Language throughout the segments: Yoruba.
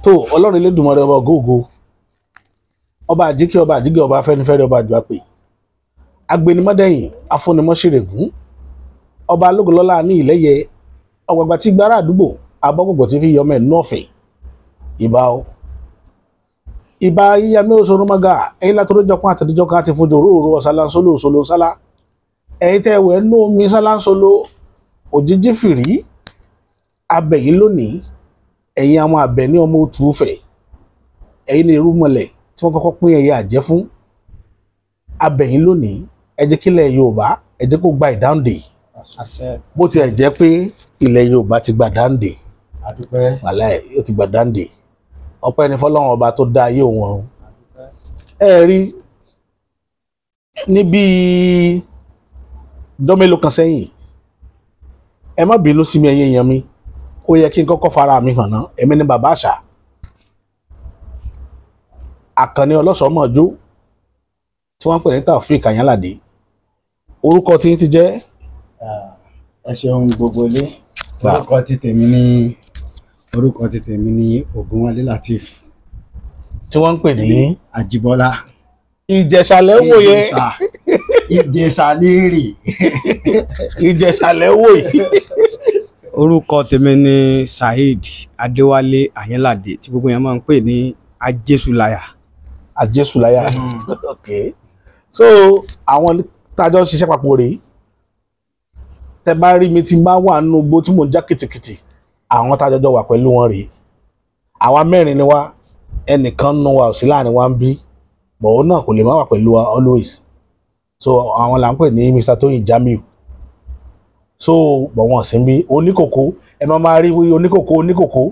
Tó Ọlọ́run Elédùmarè, ọba ògóògo, ọba àjíkẹ́, ọba àjíkẹ́, ọba afẹ́nifẹ́re, ọba àjùwàpè, agbenimọ́dẹ̀yìn, afúnimọ́ṣẹ̀rẹ̀gún, ọba alógolọ́lá ní ìlẹ́yẹ, ọgbàgbà tí gbára àdúgbò abọ́gbọ̀gbọ̀ tí fi yọmọ ẹ̀ nọ́ọ̀fẹ̀. Ìbà o, ìbà yíyamí oṣooṣùmọ́gà, ẹ̀yin látọ̀rọ̀jọpọ̀ àtẹ̀dẹ́jọ́ kan àti fojú òróró ọ̀sálàńsólò òṣòlò sálá, ẹ̀yin tẹ́ wẹ̀ nú omi sálàńsólò òjijì fìrí abẹ̀yìn lónìí, ẹ̀yin àwọn abẹ̀ ní ọmọ òtúfẹ̀, ẹ̀yin ní irúmọlẹ̀ tí wọ́n kọ́kọ́ pín ẹyẹ àjẹ́ fún abẹ̀yìn lónìí. Ẹ jẹ́ kílẹ̀ Yorùbá, ẹ jẹ́ kó gba ìdáǹdè. Àṣẹ. Bó tiẹ̀ jẹ́ pé ilẹ̀ Yorùbá ti gba dáǹdè. Àdúpẹ́. Wàláì, ó ti gba dáǹdè. Ọpẹ́ ni fọ́lọ́run ọba tó dá ayé òun ọ̀run. Ẹ rí níbi ọjọ́ mélòó kan sẹ́yìn, ẹ má bínú sí mi, ẹ̀yin èèyàn mi, ó yẹ kí n kọ́kọ́ fara mi hàn ná. Èmi ni bàbá àṣà Àkànní ọlọ́sọ̀ọ́mọ̀jó tí wọ́n ń pè ní Taofeek Àyànládé. Orúkọ tí yín ti jẹ́? Ẹ ṣeun gbogbo ilé. Orúkọ ti tèmi ní Ògúnwálé Lateef. Tí wọ́n ń pè ní? Àjíbọ́lá. Ìjẹ̀ṣàlẹ̀ wò yẹn. Ìjẹ̀ṣà léèrè. Ìjẹ̀ṣàlẹ̀ wò yìí. Orúkọ tèmi ni Saheed Adéwálé Àyànládé, tí gbogbo yẹn máa ń pè ní Ajésùláyà. Àjẹsùláyà, ok. So àwọn tájọ ń ṣiṣẹ́ papọ̀ rèé. Tẹ bá rí mi tí n bá wà nínú igbó tí mò ń já kìtìkìtì, àwọn tájọ jọ wà pẹ̀lú wọn rèé. Àwa mẹ́rin ni wá, ẹnìkan nù wa ò sí láàrin wa ń bí bọ̀, òun náà kò lè má wà pẹ̀lú wa always. So àwọn là ń pè ní Mr Tóyìn Jamiu. So bọ̀ wọ́n sì ń bí oníkòkó, ẹ máa máa rí oníkòkó, oníkòkó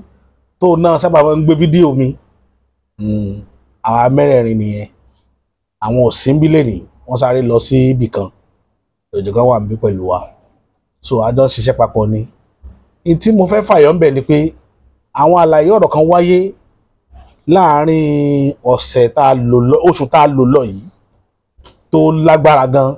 tó náà sábà máa ń gbé fídíò mi. Àwa mẹ́rẹ̀ẹ̀rin nìyẹn. Àwọn ò sí ń bí lẹ́nìí, wọ́n sáré lọ sí ibì kan, òjò kan wà níbí pẹ̀lú wa. So a jọ ń ṣiṣẹ́ papọ̀ ni. Ní tí mo fẹ́ fàyọ̀ ń bẹ̀ ni pé àwọn àlàyé ọ̀rọ̀ kan wáyé láàárín ọ̀sẹ̀ tá a lò lọ, oṣù tá a lò lọ yìí, tó lágbára gan.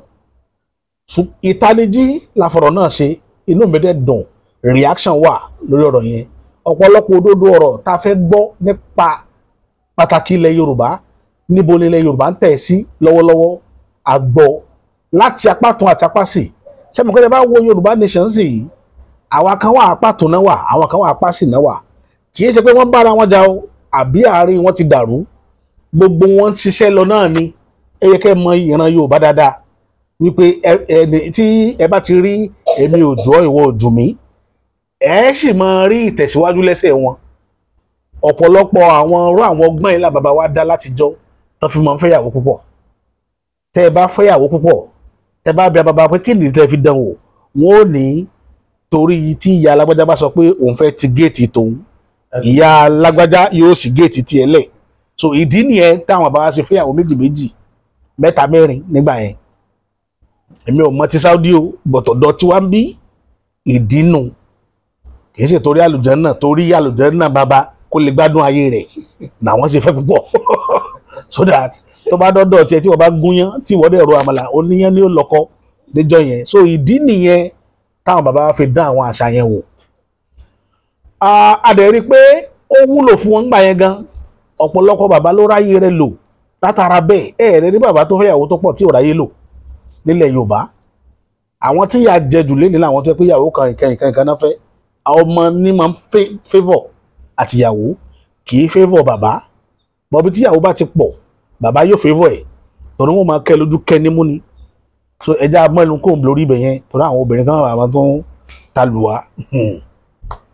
Ìtanijí la fọ̀rọ̀ náà ṣe. Inú mi dẹ̀ dùn, reaction wà lórí ọ̀rọ̀ yẹn. Ọ̀pọ̀lọpọ̀ òdodo ọ̀rọ̀ tá a fẹ́ gbọ́ nípa pàtàkì ilẹ̀ Yorùbá, níbo ni ilẹ̀ Yorùbá ń tẹ̀ sí lọ́wọ́lọ́wọ́, a gbọ́ láti apá tún àti apá sí. Sẹ́mi kọ́jà bá wo Yorùbá nation sí yìí, àwa kan wà apá tún náà wà, àwọn kan wà apá sì náà wà. Kì í ṣe pé wọ́n bára wọn jà o, àbí àárín wọn ti dàrú. Gbogbo wọn ń ṣiṣẹ́ lọ náà ni. Ẹ yẹ kẹ́ mọ ìran Yorùbá dáadáa wípé ẹni tí ẹ bá ti rí èmi ò jọ, ìwọ ò jù mí, ẹ sì máa rí ìtẹ̀síwájú lẹ́sẹ̀ wọn. Ọ̀pọ̀lọpọ̀ àwọn ọ̀rọ̀, àwọn ọgbọ́n yìí là bàbá wa dá látijọ́ tó fi máa ń fẹ́yàwó púpọ̀. Tẹ́ ẹ bá fẹ́yàwó púpọ̀, tẹ́ bá bí bàbá pé kí nìdí tẹ́ fi dán wò, wọn ò ní torí tí ìyá alágbájá bá sọ pé òun fẹ́ ti géètì tòun, ìyá alágbájá yóò sì géètì tiẹ̀ lẹ̀. So ìdí nìyẹn táwọn bàbá wa ṣe fẹ́yàwó méjì méjì, mẹ́ta, mẹ́rin nígbà yẹn. Èmi ò mọ ti Saudi o, bọ̀tọ̀dọ̀ tí wọ́n ń bí ìdí nù. Kì í ṣe torí àlùjánnà, torí àlùjánnà bàbá kó lè gbádùn ayé rẹ̀ làwọn ṣe fẹ́ púpọ̀, so that tó bá dọ́dọ̀ tiẹ̀, tí wọ́n bá gúnyán, tí wọ́n dẹ̀ ro àmàlà, oníyán ni ó lọ́kọ́ níjọ́ yẹn. So ìdí nìyẹn táwọn bàbá wa fi dán àwọn àṣà yẹn wò. A dẹ̀ rí i pé ó wúlò fún wọn gbà yẹn gan. Ọ̀pọ̀lọpọ̀ bàbá ló ráyè rẹ̀ lò látara bẹ́ẹ̀. Ẹ̀ rẹ̀ ní bàbá tó fẹ́yàwó tó pọ̀ tí ò ráyè lò nílẹ̀ Yorùbá. Àwọn tí ìyà jẹ jù lé ní làwọn tó yẹ pé ìyàwó kan, ìkan ìkan ìkan náà fẹ́. Àwọn ọmọ ní máa ń favour àtìyàwó, kì í favour bàbá. Bọ̀bí tíyàwó bá ti pọ̀, bàbá yóò favour ẹ̀, torí wọn máa kẹ́ lójú kẹ́ nímú ni. So ẹja mọ́nu kò ń lórí ibẹ̀ yẹn, torí àwọn obìnrin kan wà tó ń ta lù wá.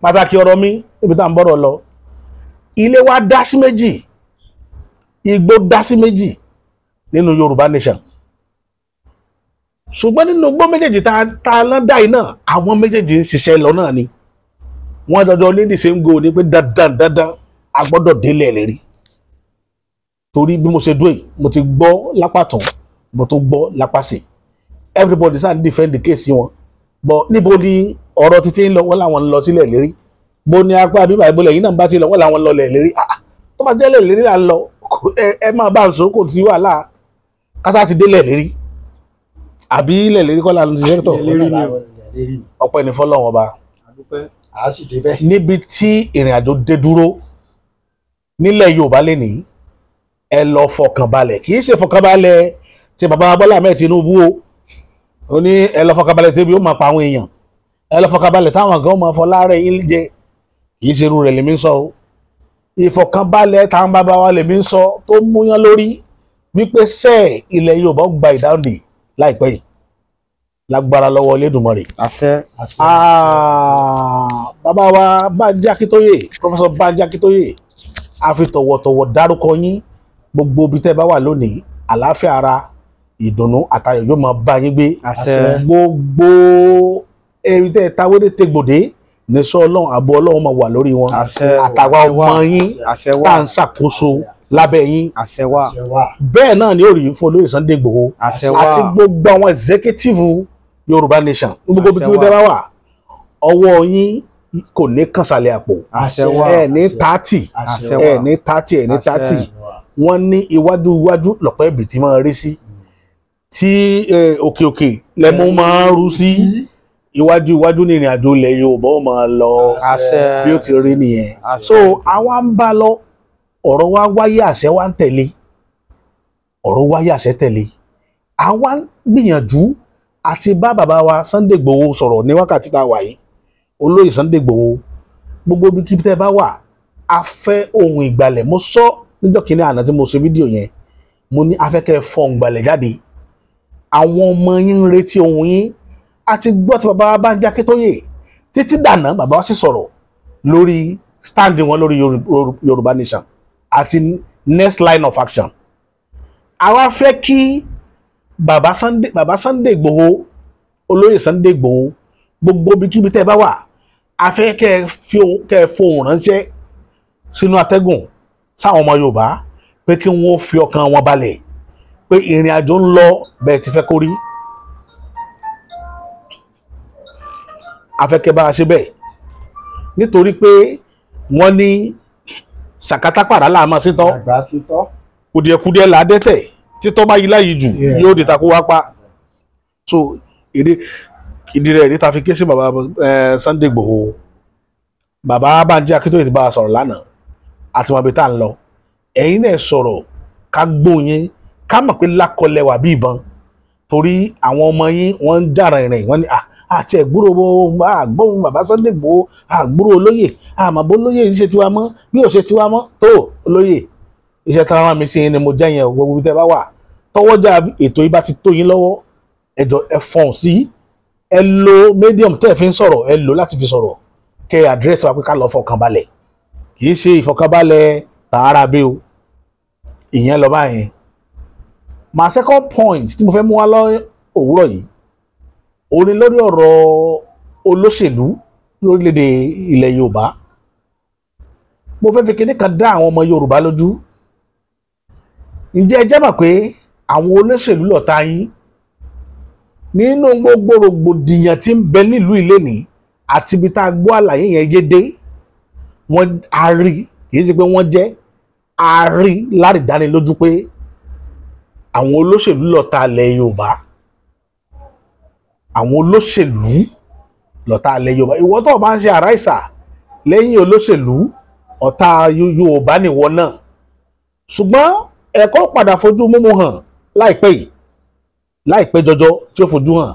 Pàtàkì ọ̀rọ̀ mi níbi tá à ń bọ̀rọ̀ lọ, ilé wa dá sí méjì, igbó dá sí méjì nínú Yorùbá nation. Ṣùgbọ́n nínú igbó méjèèjì tá a lọ́ dá yìí náà, àwọn méjèèjì ń ṣiṣẹ́ lọ náà ni. Wọ́n jọjọ ní the same goal ni pé dandan dandan, a gbọ́dọ̀ délẹ̀ lérí. Torí bí mo ṣe dúró yìí, mo ti gbọ́ lápá tán, mo tún gbọ́ lápá sí. Everybody sáà ń defend the case wọn. But níbo ni ọ̀rọ̀ títí ń lọ? Wọ́n làwọn ń lọ sílẹ̀ lérí. Bó ní apá bíbá ìbólẹ̀ yìí náà bá ti lọ, wọ́n làwọn ń lọ lẹ̀ lérí. Ah, tó bá jẹ́lẹ̀ lérí là ń lọ, ẹ máa bá ń sọ, kò sí wàhálà, kásá ti délẹ̀ lérí. Àbí ilẹ̀ lérí kọ́ là ń ṣiṣẹ́ tọ̀? Ilẹ̀ lérí ni o. Lérí ni. Ọpẹ́ ní fọ́lọ́run ọba. Àdúpẹ́. A sì débẹ̀. Níbi tí ìrìn àjò dé dúró. Nílẹ̀ Yorùbá lénìí, ẹ lọ fọkànbalẹ̀. Kì í ṣe fọkànbalẹ̀ tí bàbá Bọ́lá Ahmed Tinubu o. Ó ní ẹ lọ fọkànbalẹ̀ tẹ́bi ó máa pa àwọn èèyàn, ẹ lọ fọkànbalẹ̀ táwọn gan máa fọlá rẹ̀ yín jẹ. Kì í ṣe irú rẹ̀ lèmi ń sọ o. Ìfọkànbalẹ̀ táwọn bàbá wa lèmi ń sọ tó múyán lórí wípé sẹ́ẹ̀ ilẹ̀ Yorùbá gba ìdáǹdè láìpẹ́ yìí lágbára lọ́wọ́ Elédùmarè. Àṣẹ. Bàbá wa Bánjí Akíntóyè, Professor Bánjí Akíntóyè, a fi tọ̀wọ̀tọ̀wọ̀ dárúkọ yín. Gbogbo ibi tẹ́ bá wà lónìí, àlàáfíà ara, ìdùnnú àtayọ̀ yóò máa bá yín gbé. Àṣẹ. Gbogbo ẹbí tẹ́ tawédé tegbòdé nìṣọ́ Ọlọ́run, ààbò Ọlọ́run máa wà lórí wọn. Àṣẹ. Àtàwa ọmọ yín Àṣẹ tá wà. à ń ṣàkóso lábẹ́ yín. Àṣẹ wà. Bẹ́ẹ̀ náà ni ó rí fún olóyè Sunday Igboho Àṣẹ wà. àti gbogbo àwọn executive Yorùbá Nation ní gbogbo ibi Àṣẹ tí wọ́n wà. bá wà, ọwọ́ yín kò ní kànsàlẹ̀ àpò. Àṣẹ wà. Ẹ ní 30, Àṣẹ ẹ wà. ní 30, ẹ ní Àṣẹ. 30. Wọ́n ní iwájú iwájú lọ̀pẹ́ ibì tí máa rí sí, tí òkè òkè lẹ́mú máa ń rú sí. Iwájú iwájú ní ìrìn àjò ilẹ̀ Yorùbá ó máa lọ. Àṣẹ. Bí ó ti rí nìyẹn. Àṣẹ. So àwa ń bá lọ, ọ̀rọ̀ wa wáyé, àṣẹ wa ń tẹ̀lé, ọ̀rọ̀ wáyé, àṣẹ tẹ̀lé. Àwa ń gbìyànjú àti bá bàbá wa Sunday Igboho sọ̀rọ̀ ní wákàtí tá a wà yìí. Olóyè Sunday Igboho, gbogbo ibi kí tẹ́ bá wà, a fẹ́ ohun ìgbàlẹ̀. Mo sọ níjọ́ kínní àná tí mo ṣe fídíò yẹn, mo ní a fẹ́ kẹ́ ẹ fọ ohùn ìgbàlẹ̀ jáde. Àwọn ọmọ yín ń retí ohùn yín. A ti gbọ́ tí bàbá wa Bánjí Akíntóyè títí dànà, bàbá wa sì sọ̀rọ̀ lórí stand wọn lórí Yorùbá Nation àti next line of action. Àwa fẹ́ kí bàbá Sunday Igboho, olóyè Sunday Igboho, gbogbo ibikíbi tẹ́ ẹ bá wà, a fẹ́ kẹ́ ẹ fi ohùn, kẹ́ ẹ fohùn ránṣẹ́ sínú atẹ́gùn sáwọn ọmọ Yorùbá pé kí wọ́n fi ọkàn wọn balẹ̀ pé ìrìn àjò ń lọ bẹ́ẹ̀ ti fẹ́ kó rí. A fẹ́ kẹ́ bá a ṣe bẹ́ẹ̀, nítorí pé wọ́n ní sàkátàpàrà láàmú sítọ́. Àgbà sí tọ́. Kùdìẹ̀kùdìẹ̀ là á dẹ́tẹ̀, títọ́ bá yí láyìí jù, yóò di takó wá pa. So ìdí rẹ̀ ní ta fi ké sí bàbá Sunday Igboho. Bàbá Bánjí Akíntóyè ti bá a sọ̀rọ̀ lánàá àti wọn ibi tá à ń lọ. Ẹ̀yin náà sọ̀rọ̀ ká gbóyin, ká mọ̀ pé lákọlẹ̀ wà bí ìbọn, torí àwọn ọmọ yín wọ́n ń jà rìnrìn. Wọ́n ní àti ẹ̀gbúrò àgbóhùn bàbá Sunday Igboho, àgbúrò olóyè, àmọ́ bó olóyè yìí ṣe tiwa mọ́ bí ò ṣe tiwa mọ́ tó. Olóyè, iṣẹ́ tí wọ́n rán mi sí yín ni mo jẹ́ yẹn o. Gbogbo ibi tẹ́ bá wà, tọwọ́jà ètò yìí bá ti tó yín lọ́wọ́, ẹ jọ̀ọ́ ẹ fọ̀n sí, ẹ lo medium tẹ́ ẹ fi ń sọ̀rọ̀, ẹ lò láti fi sọ̀rọ̀, kẹ́ ẹ address wa pé ká lọ fọkàn balẹ̀. Kì í ṣe ìfọkànbalẹ̀ tààrà bí o. Ìyẹn lọ báyẹn. My second point tí mo fẹ́ mú wá lọ òwúrọ̀ yìí, òun ni lórí ọ̀rọ̀ olóṣèlú lórílẹ̀‐èdè ilẹ̀ Yorùbá. Mo fẹ́ fi kinní kan dá àwọn ọmọ Yorùbá lójú. Ǹjẹ́ ẹ jẹ́ mọ̀ pé àwọn olóṣèlú lọ̀tá yín nínú gbogbo rògbòdìyàn tí ń bẹ nílùú ìlénìí àti ibi tá a gbọ́ àlàyé yẹn yé dé? Wọ́n a rí, kì í ṣe pé wọ́n jẹ́ a rí lárídánilójú pé àwọn olóṣèlú lọ̀tá ilẹ̀ Yorùbá. Àwọn olóṣèlú lọ̀tá ilẹ̀ Yorùbá. Ìwọ tó o bá ń ṣe àráìsà lẹ́yìn olóṣèlú, ọ̀tá Yorùbá nìwọ náà. Ṣùgbọ́n ẹ̀kọ́ padà fojú múmu hàn láìpẹ́ yìí, láìpẹ́ jọjọ tí ó fojú hàn.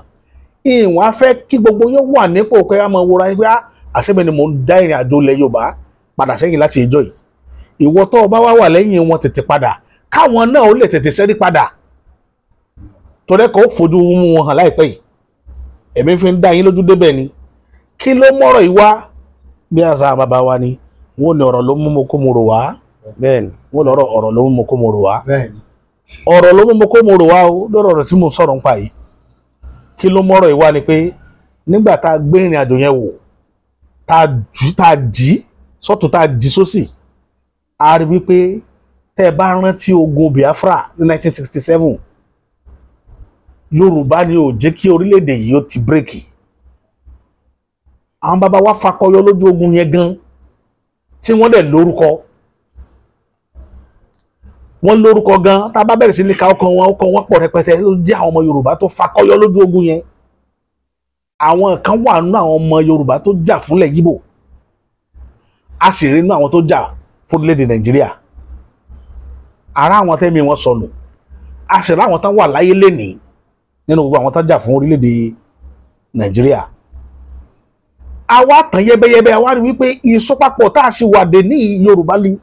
Ìwọ̀n á fẹ́ kí gbogbo yín wà nípò pé a máa wòra yín pé àṣẹ́mi ni mò ń dá ìrìn àjò ilẹ̀ Yorùbá padà sẹ́yìn láti ìjọ yìí. Ìwọ tó o bá wà wà lẹ́yìn wọn, tètè padà, káwọn náà ó lè tètè sẹ́rí padà, torí ẹ̀kọ́ ó fojú mú wọn hàn láìpẹ́ yìí. Èmi fi ń dá yín lójú débẹ̀ ni. Kí ló mọ̀rọ̀ yìí wá? Bí àṣà bàbá wa ni, wọn ò ní ọ̀rọ̀ ló mú mo kó mo rò wá. Bẹ́ẹ̀ni. Wọn lọ́rọ̀, ọ̀rọ̀ ló mú mo kó mo rò wá. Bẹ́ẹ̀ni. Ọ̀rọ̀ ló mú mo kó mo rò wá o. Lọ́rọ̀ ọ̀rọ̀ tí mo sọ̀rọ̀ nípa yìí, kí ló mọ̀rọ̀ yìí wá ni pé nígbà tá a gbé ìrìn àjò yẹn wò, tá a jí sọ́tún, tá a jí sósì, a rí wípé tẹ́ ẹ bá rántí ogun Biafra ní 1967, Yorùbá ni ò jẹ́ kí orílẹ̀-èdè yìí ó ti break. Àwọn bàbá wa fakọyọ lójú ogun yẹn gan, tí wọ́n dẹ̀ lórúkọ, wọ́n lórúkọ gan. Tá a bá bẹ̀rẹ̀ sí ní ka ọkàn wọn, ọkàn wọn pọ̀ rẹpẹtẹ ló jẹ́ àwọn ọmọ Yorùbá tó fakọyọ lójú ogun yẹn. Àwọn kan wà nínú àwọn ọmọ Yorùbá tó jà fúnlẹ̀ Yíbò, a sì rí nínú àwọn tó jà fún orílẹ̀-èdè Nàìjíríà. Ara àwọn tẹ́mi wọn sọnù, a sì ráwọn tán wà láyé lénìí nínú gbogbo àwọn tán jà fún orílẹ̀-èdè Nàìjíríà. Àwa tàn yẹ́bẹ́yẹ́bẹ́, àwa rí wípé ìsopapọ̀ tá a sì wà dé ní Yorùbá ni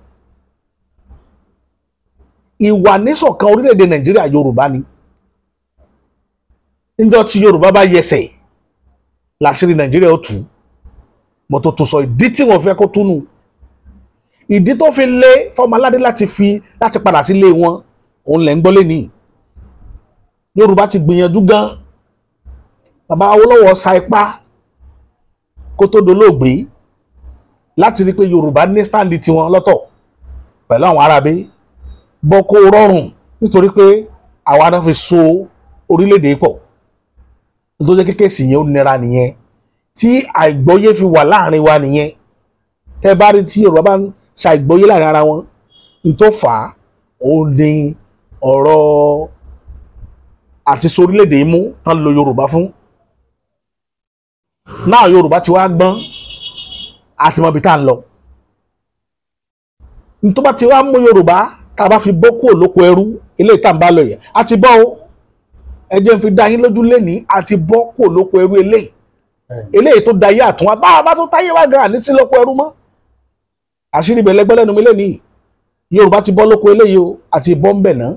ìwà níṣọ̀kan orílẹ̀-èdè Nàìjíríà, Yorùbá ni. Níjọ́ tí Yorùbá bá yẹsẹ̀, làṣírí Nàìjíríà ó tú. Mo tó tún sọ ìdí tí wọ́n fẹ́ kó túnú, ìdí tó fi lé fọmọládé láti padà sílé wọn, òun lẹ́ ń gbọ́ lẹ́nìí. Yorùbá ti gbìyànjú gan. Bàbá Awólọ́wọ̀ sa ipá kó tó dolóògbé láti rí pé Yorùbá ní stand tiwọn lọ́tọ̀ pẹ̀lú àwọn aráabé bọ́. Kó rọrùn nítorí pé àwa náà fi so orílẹ̀-èdè pọ̀. Nítorí kékeré sì yẹn ó nira nìyẹn, tí àìgbọ́yé fi wà láàrin wa nìyẹn. Tẹ́ bá rí tí Yorùbá bá ń ṣàìgbọ́yé láàrin ara wọn, n tó fà á òun ní ọ̀rọ̀ àti sorílẹ̀-èdè mú tán lo Yorùbá fún náà. Yorùbá ti wá gbọ́n àti mọ̀ ibi tá à ń lọ. N tó bá ti wá mú Yorùbá tá a bá fi bọ́ kúrò lóko ẹrú eléyìí tá à ń bá lọ yẹn, a ti bọ́ o. Ẹ jẹ́ n fi dá yín lójú lẹ́nìí, a ti bọ́ kúrò lóko ẹrú eléyìí, eléyìí tó da ayé àtúnwá bá a bá tó táyé wá gan àní sí lóko ẹrú mọ́. Àṣírí ibẹ̀ lẹ́gbẹ́ lẹ́nu mi lẹ́nìí. Yorùbá ti bọ́ lóko eléyìí o, àti bọ́ ń bẹ̀ náà.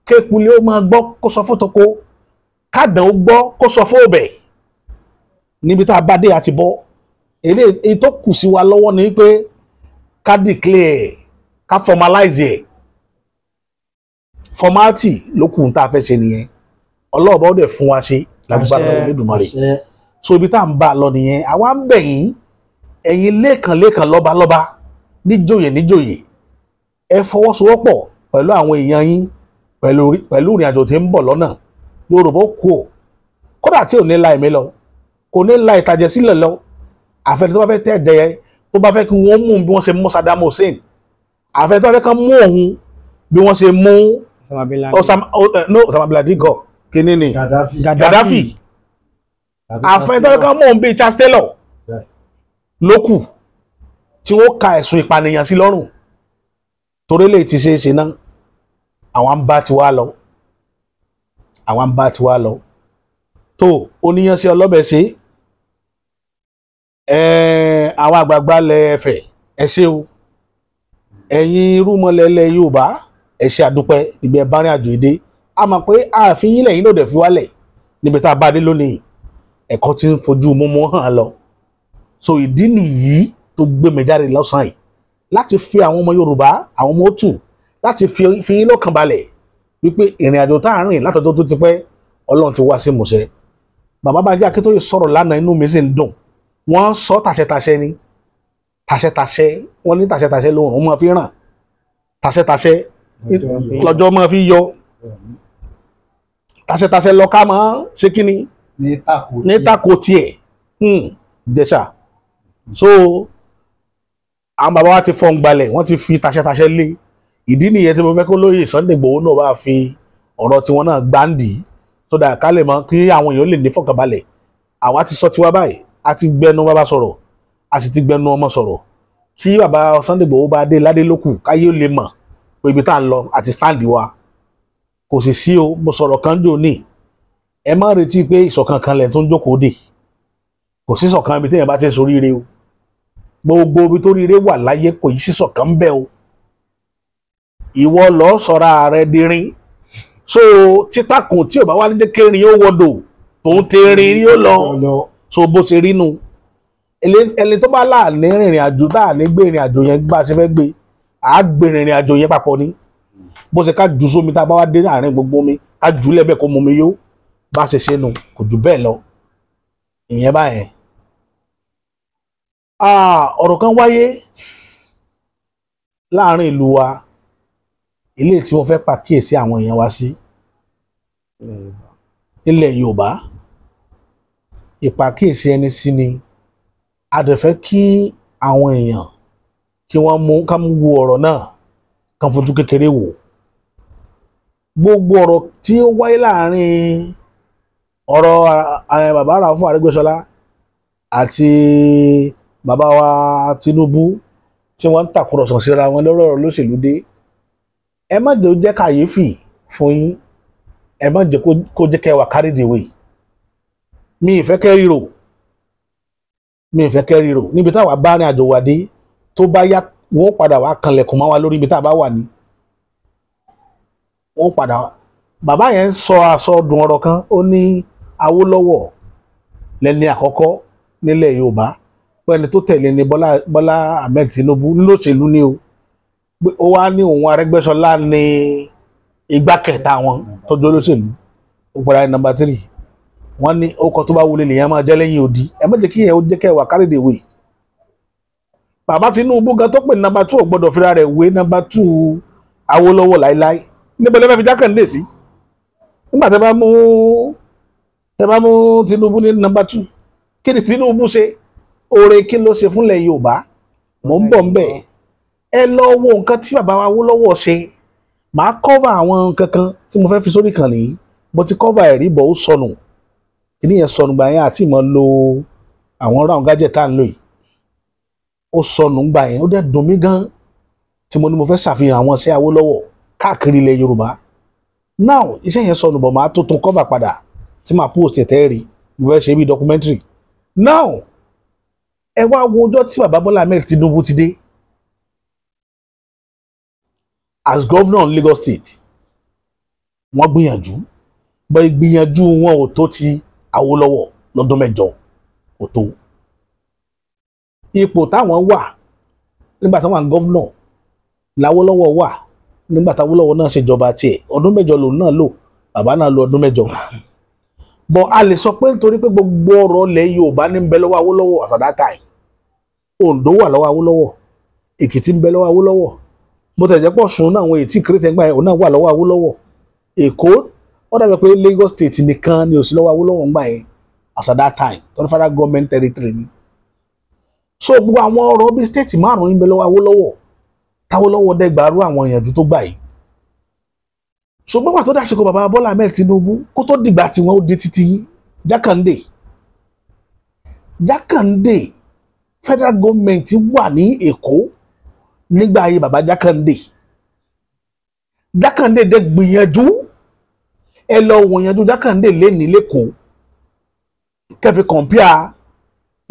Kékulé ó máa gbọ́ kó sọ fún toko, kádàn ó gbọ́ kó sọ fún ọbẹ̀. Níbi tá a bá dé, àti bọ́. Eléyìí tó kù sí wa lọ́wọ́ ni pé ká declare, ká formalize ẹ̀. Formality ló kù tá a fẹ́ ṣe nìyẹn. Ọlọ́ọ̀bá ó dẹ̀ fún wa ṣe lágbára Olódùmarè. So ibi tá à ń bá a lọ nìyẹn. Àwa ń bẹ̀ yín, ẹ̀yin lẹ́ẹ̀kan lẹ́ẹ̀kan, lọ́balọ́ba, níjòyè níjòyè, ẹ fọwọ́sowọ́pọ̀ pẹ̀lú àwọn èèyàn yín pẹ̀lú ìrìn àjò tí ń bọ̀ lọ́nà. Yorùbá ó kú ò, kódà tí ò ní la ẹ̀mí lọ, kò ní la ìtàjẹ̀ sílẹ̀ lọ. Àfẹni tó bá fẹ́ tẹ̀ jẹ, tó bá fẹ́ kí wọ́n mú bí wọ́n ṣe mú Saddam Hussein, àfẹni tó bá fẹ́ kán mú òun bí wọ́n ṣe mú Osama bin Laden. Osama, no, Osama bin Laden kọ́, kíní ni? Gaddafi. Gaddafi. Àfẹni tó bá fẹ́ kán mú òun bíi Charles Taylor lókù tí wọ́n ka ẹ̀sùn ìpànìyàn sí lọ́rùn. Torí lè ti ṣe é ṣe náà, àwọn ń bá tiwa lọ, àwọn ń bá tiwa lọ. Tó oníyan sí ọlọ́bẹ̀ ṣe àwọn àgbààgbà lẹ ẹ̀fẹ̀, ẹ ṣé o. Ẹ̀yin irúmọlẹ̀ ilẹ̀ Yorùbá, ẹ ṣé, àdúpẹ́ níbi ẹ bá rìn àjò èdè. A mọ̀ pé ààfin yín lẹ́yìn lòdẹ̀ fi wálẹ̀ níbi tá a bá dé lónìí. Ẹ̀kọ́ tí ń fojú múmú hàn lọ. So ìdí nìyí tó gbé mi jáde lọ́sàn-án yìí láti fi àwọn ọmọ Yorùbá, àwọn ọmọ òtù, láti fi yín lọ́kàn balẹ̀ wípé ìrìn àjò tá à ń rìn látọjọ́ tó ti pẹ́, Ọlọ́run ti wá sí ìmúṣẹ. Bàbá Bánjí Akíntóyè sọ̀rọ̀ lánàá, inú mi sì ń dùn. Wọ́n sọ tàṣẹtàṣẹ ni, tàṣẹtàṣẹ. Wọ́n ní tàṣẹtàṣẹ lóòrùn máa fi ràn, tàṣẹtàṣẹ lọ́jọ́ máa fi yọ, tàṣẹtàṣẹ lọ́ka máa ṣe kíni ní tako. Ní tako tiẹ̀ Ìjẹ̀ṣà. So àwọn bàbá wa ti fọ́n gbalẹ̀, wọ́n ti fi tàṣẹtàṣẹ lé. Ìdí nìyẹn tí mo fẹ́ kó lóye Sunday Igboho náà bá fi ọ̀rọ̀ tiwọn náà gbáǹdì tó dà, ká lè mọ kí àwọn èèyàn lè ní fọkànbalẹ̀. Àwa ti sọ tiwa báyìí, a ti gbẹnu bàbá sọ̀rọ̀, a sì ti gbẹnu ọmọ sọ̀rọ̀. Kí bàbá Sunday Igboho bá dé ládé lókù, káyé ó lè mọ̀ pé ibi tá à ń lọ àti stand wa kò sì sí o. Mo sọ̀rọ̀ kan jò ní, ẹ má retí pé ìṣọ̀kan kan lẹ̀ tó ń jókòó dè. Kò sí ìṣọ̀kan ibi téèyàn bá ti ń soríire o. Gbogbo ibi tó ríire wà láyé, kò yí síṣọ̀kan ń bẹ o. Ìwọ lọ sọ̀rọ̀ ààrẹ dirin. So títakùn tí ò bá wá ní jẹ́ kérin ó wọdò, tòun tẹrin yóò lọ. So bó ṣe rí nu, ẹni tó bá láàní rìnrìn àjò tá à ní gbé ìrìn àjò yẹn bá a ṣe fẹ́ gbé, à á gbé ìrìn àjò yẹn papọ̀ ni. Bó ṣe ká jù sómi, tá a bá wá dé àárín gbogbo omi, ká jù lẹ́bẹ̀ẹ́ kó mu mi yó. Bá a ṣe ṣe nu, kò jù bẹ́ẹ̀ lọ. Ìyẹn báyẹn. Ọ̀rọ̀ kan wáyé láàrin ìlú wa, ilé tí wọ́n fẹ́ pàkíyèsí àwọn èèyàn wa sí nílẹ̀ Yorùbá. Ìpàkíyèsí ẹni sí ni a dẹ̀ fẹ́ kí àwọn èèyàn kí wọ́n mú ká mú wo ọ̀rọ̀ náà kan fojú kékeré wò. Gbogbo ọ̀rọ̀ tí ó wáyé láàrin ọ̀rọ̀ bàbá Ràúfù Arẹ́gbẹ́ṣọlá àti bàbá wa Tinubu. tí wọ́n ń tàkùrọ̀sọ̀ síra wọn lórí ọ̀rọ̀ olóṣèlú dé, ẹ má jẹ́ ó jẹ́ kàyéfì fún yín. Ẹ má jẹ́ kó jẹ́ kẹ́ wà carried away. Mi ì fẹ́ kẹ́ ríro, mi ì fẹ́ kẹ́ ríro níbi táwa bá rìn àjò wà dé. Tó bá yá, wọ́n padà wá kanlẹ̀kùn mọ́ wa lórí ibi tá a bá wà ní. Wọ́n padà. Bàbá yẹn sọ àsọdùn ọ̀rọ̀ kan, ó ní Awólọ́wọ̀ lẹ́ni àkọ́kọ́ nílẹ̀ Yorùbá, pẹ́ni tó tẹ̀lé ní Bọ́lá Bọ́lá Ahmed Tinubu ńlọ́ṣèlú ni o. Pé ó wá ní òun Arẹ́gbẹ́ṣọlá ní igbá kẹta wọn tọ́jú olóṣèlú, ó padà ní number 3. Wọ́n ní ó kọ tó bá wọlé lèèyàn máa jẹ́ lẹ́yìn odi. Ẹ má jẹ́ kí yẹn ó jẹ́ kẹwàá carried away. Bàbá Tinubu gan tó pè ní number 2 ò gbọ́dọ̀ fira rẹ̀ wé number 2 Awólọ́wọ̀ láíláí. Níbo lè fẹ́ fi Jákàndé sí nígbà tẹ́ bá mú Tinubu ní number 2? Kí ni Tinubu ṣe? Oore kí ló ṣe fúnlẹ̀ Yorùbá? Mò ń bọ̀ ń bẹ̀. Ẹ lọ wo nǹkan tí bàbá wa Awólọ́wọ̀ ṣe. Màá cover àwọn nǹkan kan tí mo fẹ́ fi sórí ìkànnì yìí. Mo ti cover ẹ̀rí bọ̀, ó sọnù. Kíní yẹn sọnù gbà yẹn àti ìmọ̀ lo àwọn round gadget tá à ń lò yìí. Ó sọnù gbà yẹn, ó dẹ̀ dùn mí gan tí mo ní mo fẹ́ ṣàfihàn àwọn iṣẹ́ Awólọ́wọ̀ káàkiri ilẹ̀ Yorùbá. Now, iṣẹ́ yẹn sọnù bọ̀, màá tuntun cover padà tí màá post ẹ̀ tẹ́ rí. Mo fẹ́ ṣe bí documentary. Now, ẹ wá wo ọjọ́ tí bàbá Bọ́lá Ahmed Tinubu ti dé as governor in Lagos State. Wọ́n gbìyànjú bọ́, ìgbìyànjú wọn ò tó ti Awólọ́wọ̀ lọ́dún 8, kò tó. Ipò táwọn wà nígbà táwọn wà governor l'Awólọ́wọ̀ wà nígbà táwólọ́wọ̀ náà ṣèjọba tiẹ̀. Ọdún 8 lòun náà lò, bàbá náà lò ọdún 8 bọ́. A lè sọ pé nítorí pé gbogbo ọ̀rọ̀ ilẹ̀ Yorùbá ní ń bẹ lọ́wọ́ Awólọ́wọ̀ as at that time. Oǹdó wà lọ́wọ́ Awólọ́wọ̀, Èkìtì ń bẹ lọ́wọ́ Awólọ́wọ̀, bó tẹ̀ jẹ́ pọ̀ Ọ̀ṣun náà, àwọn èyí tí kìrìtẹ̀ ń gbà yẹn, òun náà wà lọ́wọ́ Awólọ́wọ̀. Èkó, ó dàbí pé Lagos State nìkan ni ò sí lọ́wọ́ Awólọ́wọ̀ ń gbà yẹn as at that time, tọ́lú federal government territory ni. So gbogbo àwọn ọ̀rọ̀ bíi state márùn-ún ń bẹ lọ́wọ́ Awólọ́wọ̀, táwólọ́wọ̀ dẹ́gbàrú àwọn ìyànjú tó gbà yìí. Ṣùgbọ́n pàtó dàsìkò bàbá Bọ́lá Ahmed Tinubu, kó tó dìgbà tí wọ́n ó di títí Jákàndé, Jákàndé, federal government wà ní Èkó nígbà ayé bàbá Jákàndé. Jákàndé dẹ̀ gbìyànjú. Ẹ lọ wòyànjú Jákàndé lẹ́ni lẹ́kọ̀ọ́, kẹfì compare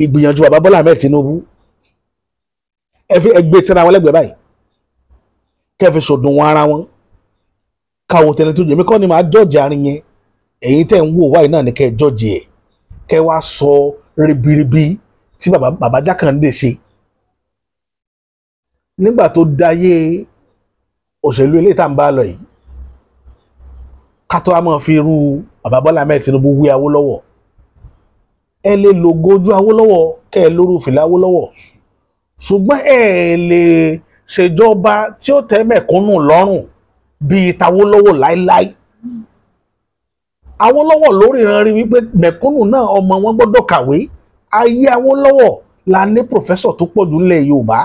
ìgbìyànjú bàbá Bọ́lá Ahmed Tinubu. Ẹ fi ẹgbẹ́ tẹ́ra wọn lẹ́gbẹ̀ẹ́ báyìí, kẹfì sòdùn ara wọn, káwọn tẹni tó jẹ. Mí kọ́ ni màá jọ́ọ̀jì àárín yẹn. Ẹ̀yin tẹ́ ń wò wáyé náà ni kẹ́ ẹ jọ́ọ̀jì ẹ̀, kẹ́ wá sọ ribiribi tí bàbá bàbá Jákàndé ṣe nígbà tó dáyé òṣèlú eléyìí tá à ń bá lọ yìí. Ká tó wá máa fi irú bàbá Bọ́lá Ahmed Tinubu wí Awólọ́wọ̀. Ẹ lè lògo ojú Awólọ́wọ̀, kẹ́ ẹ lóru fìlà Awólọ́wọ̀, ṣùgbọ́n ẹ lè ṣèjọba tí ó tẹ́ mẹ̀kúnnù lọ́rùn bíi tAwólọ́wọ̀ láíláí. Awólọ́wọ̀ lórí ìran rí wípé mẹ̀kúnnù náà, ọmọ wọn gbọ́dọ̀ kàwé. Ayé Awólọ́wọ̀ la ní professor tó pọ̀ jù nílẹ̀ Yorùbá.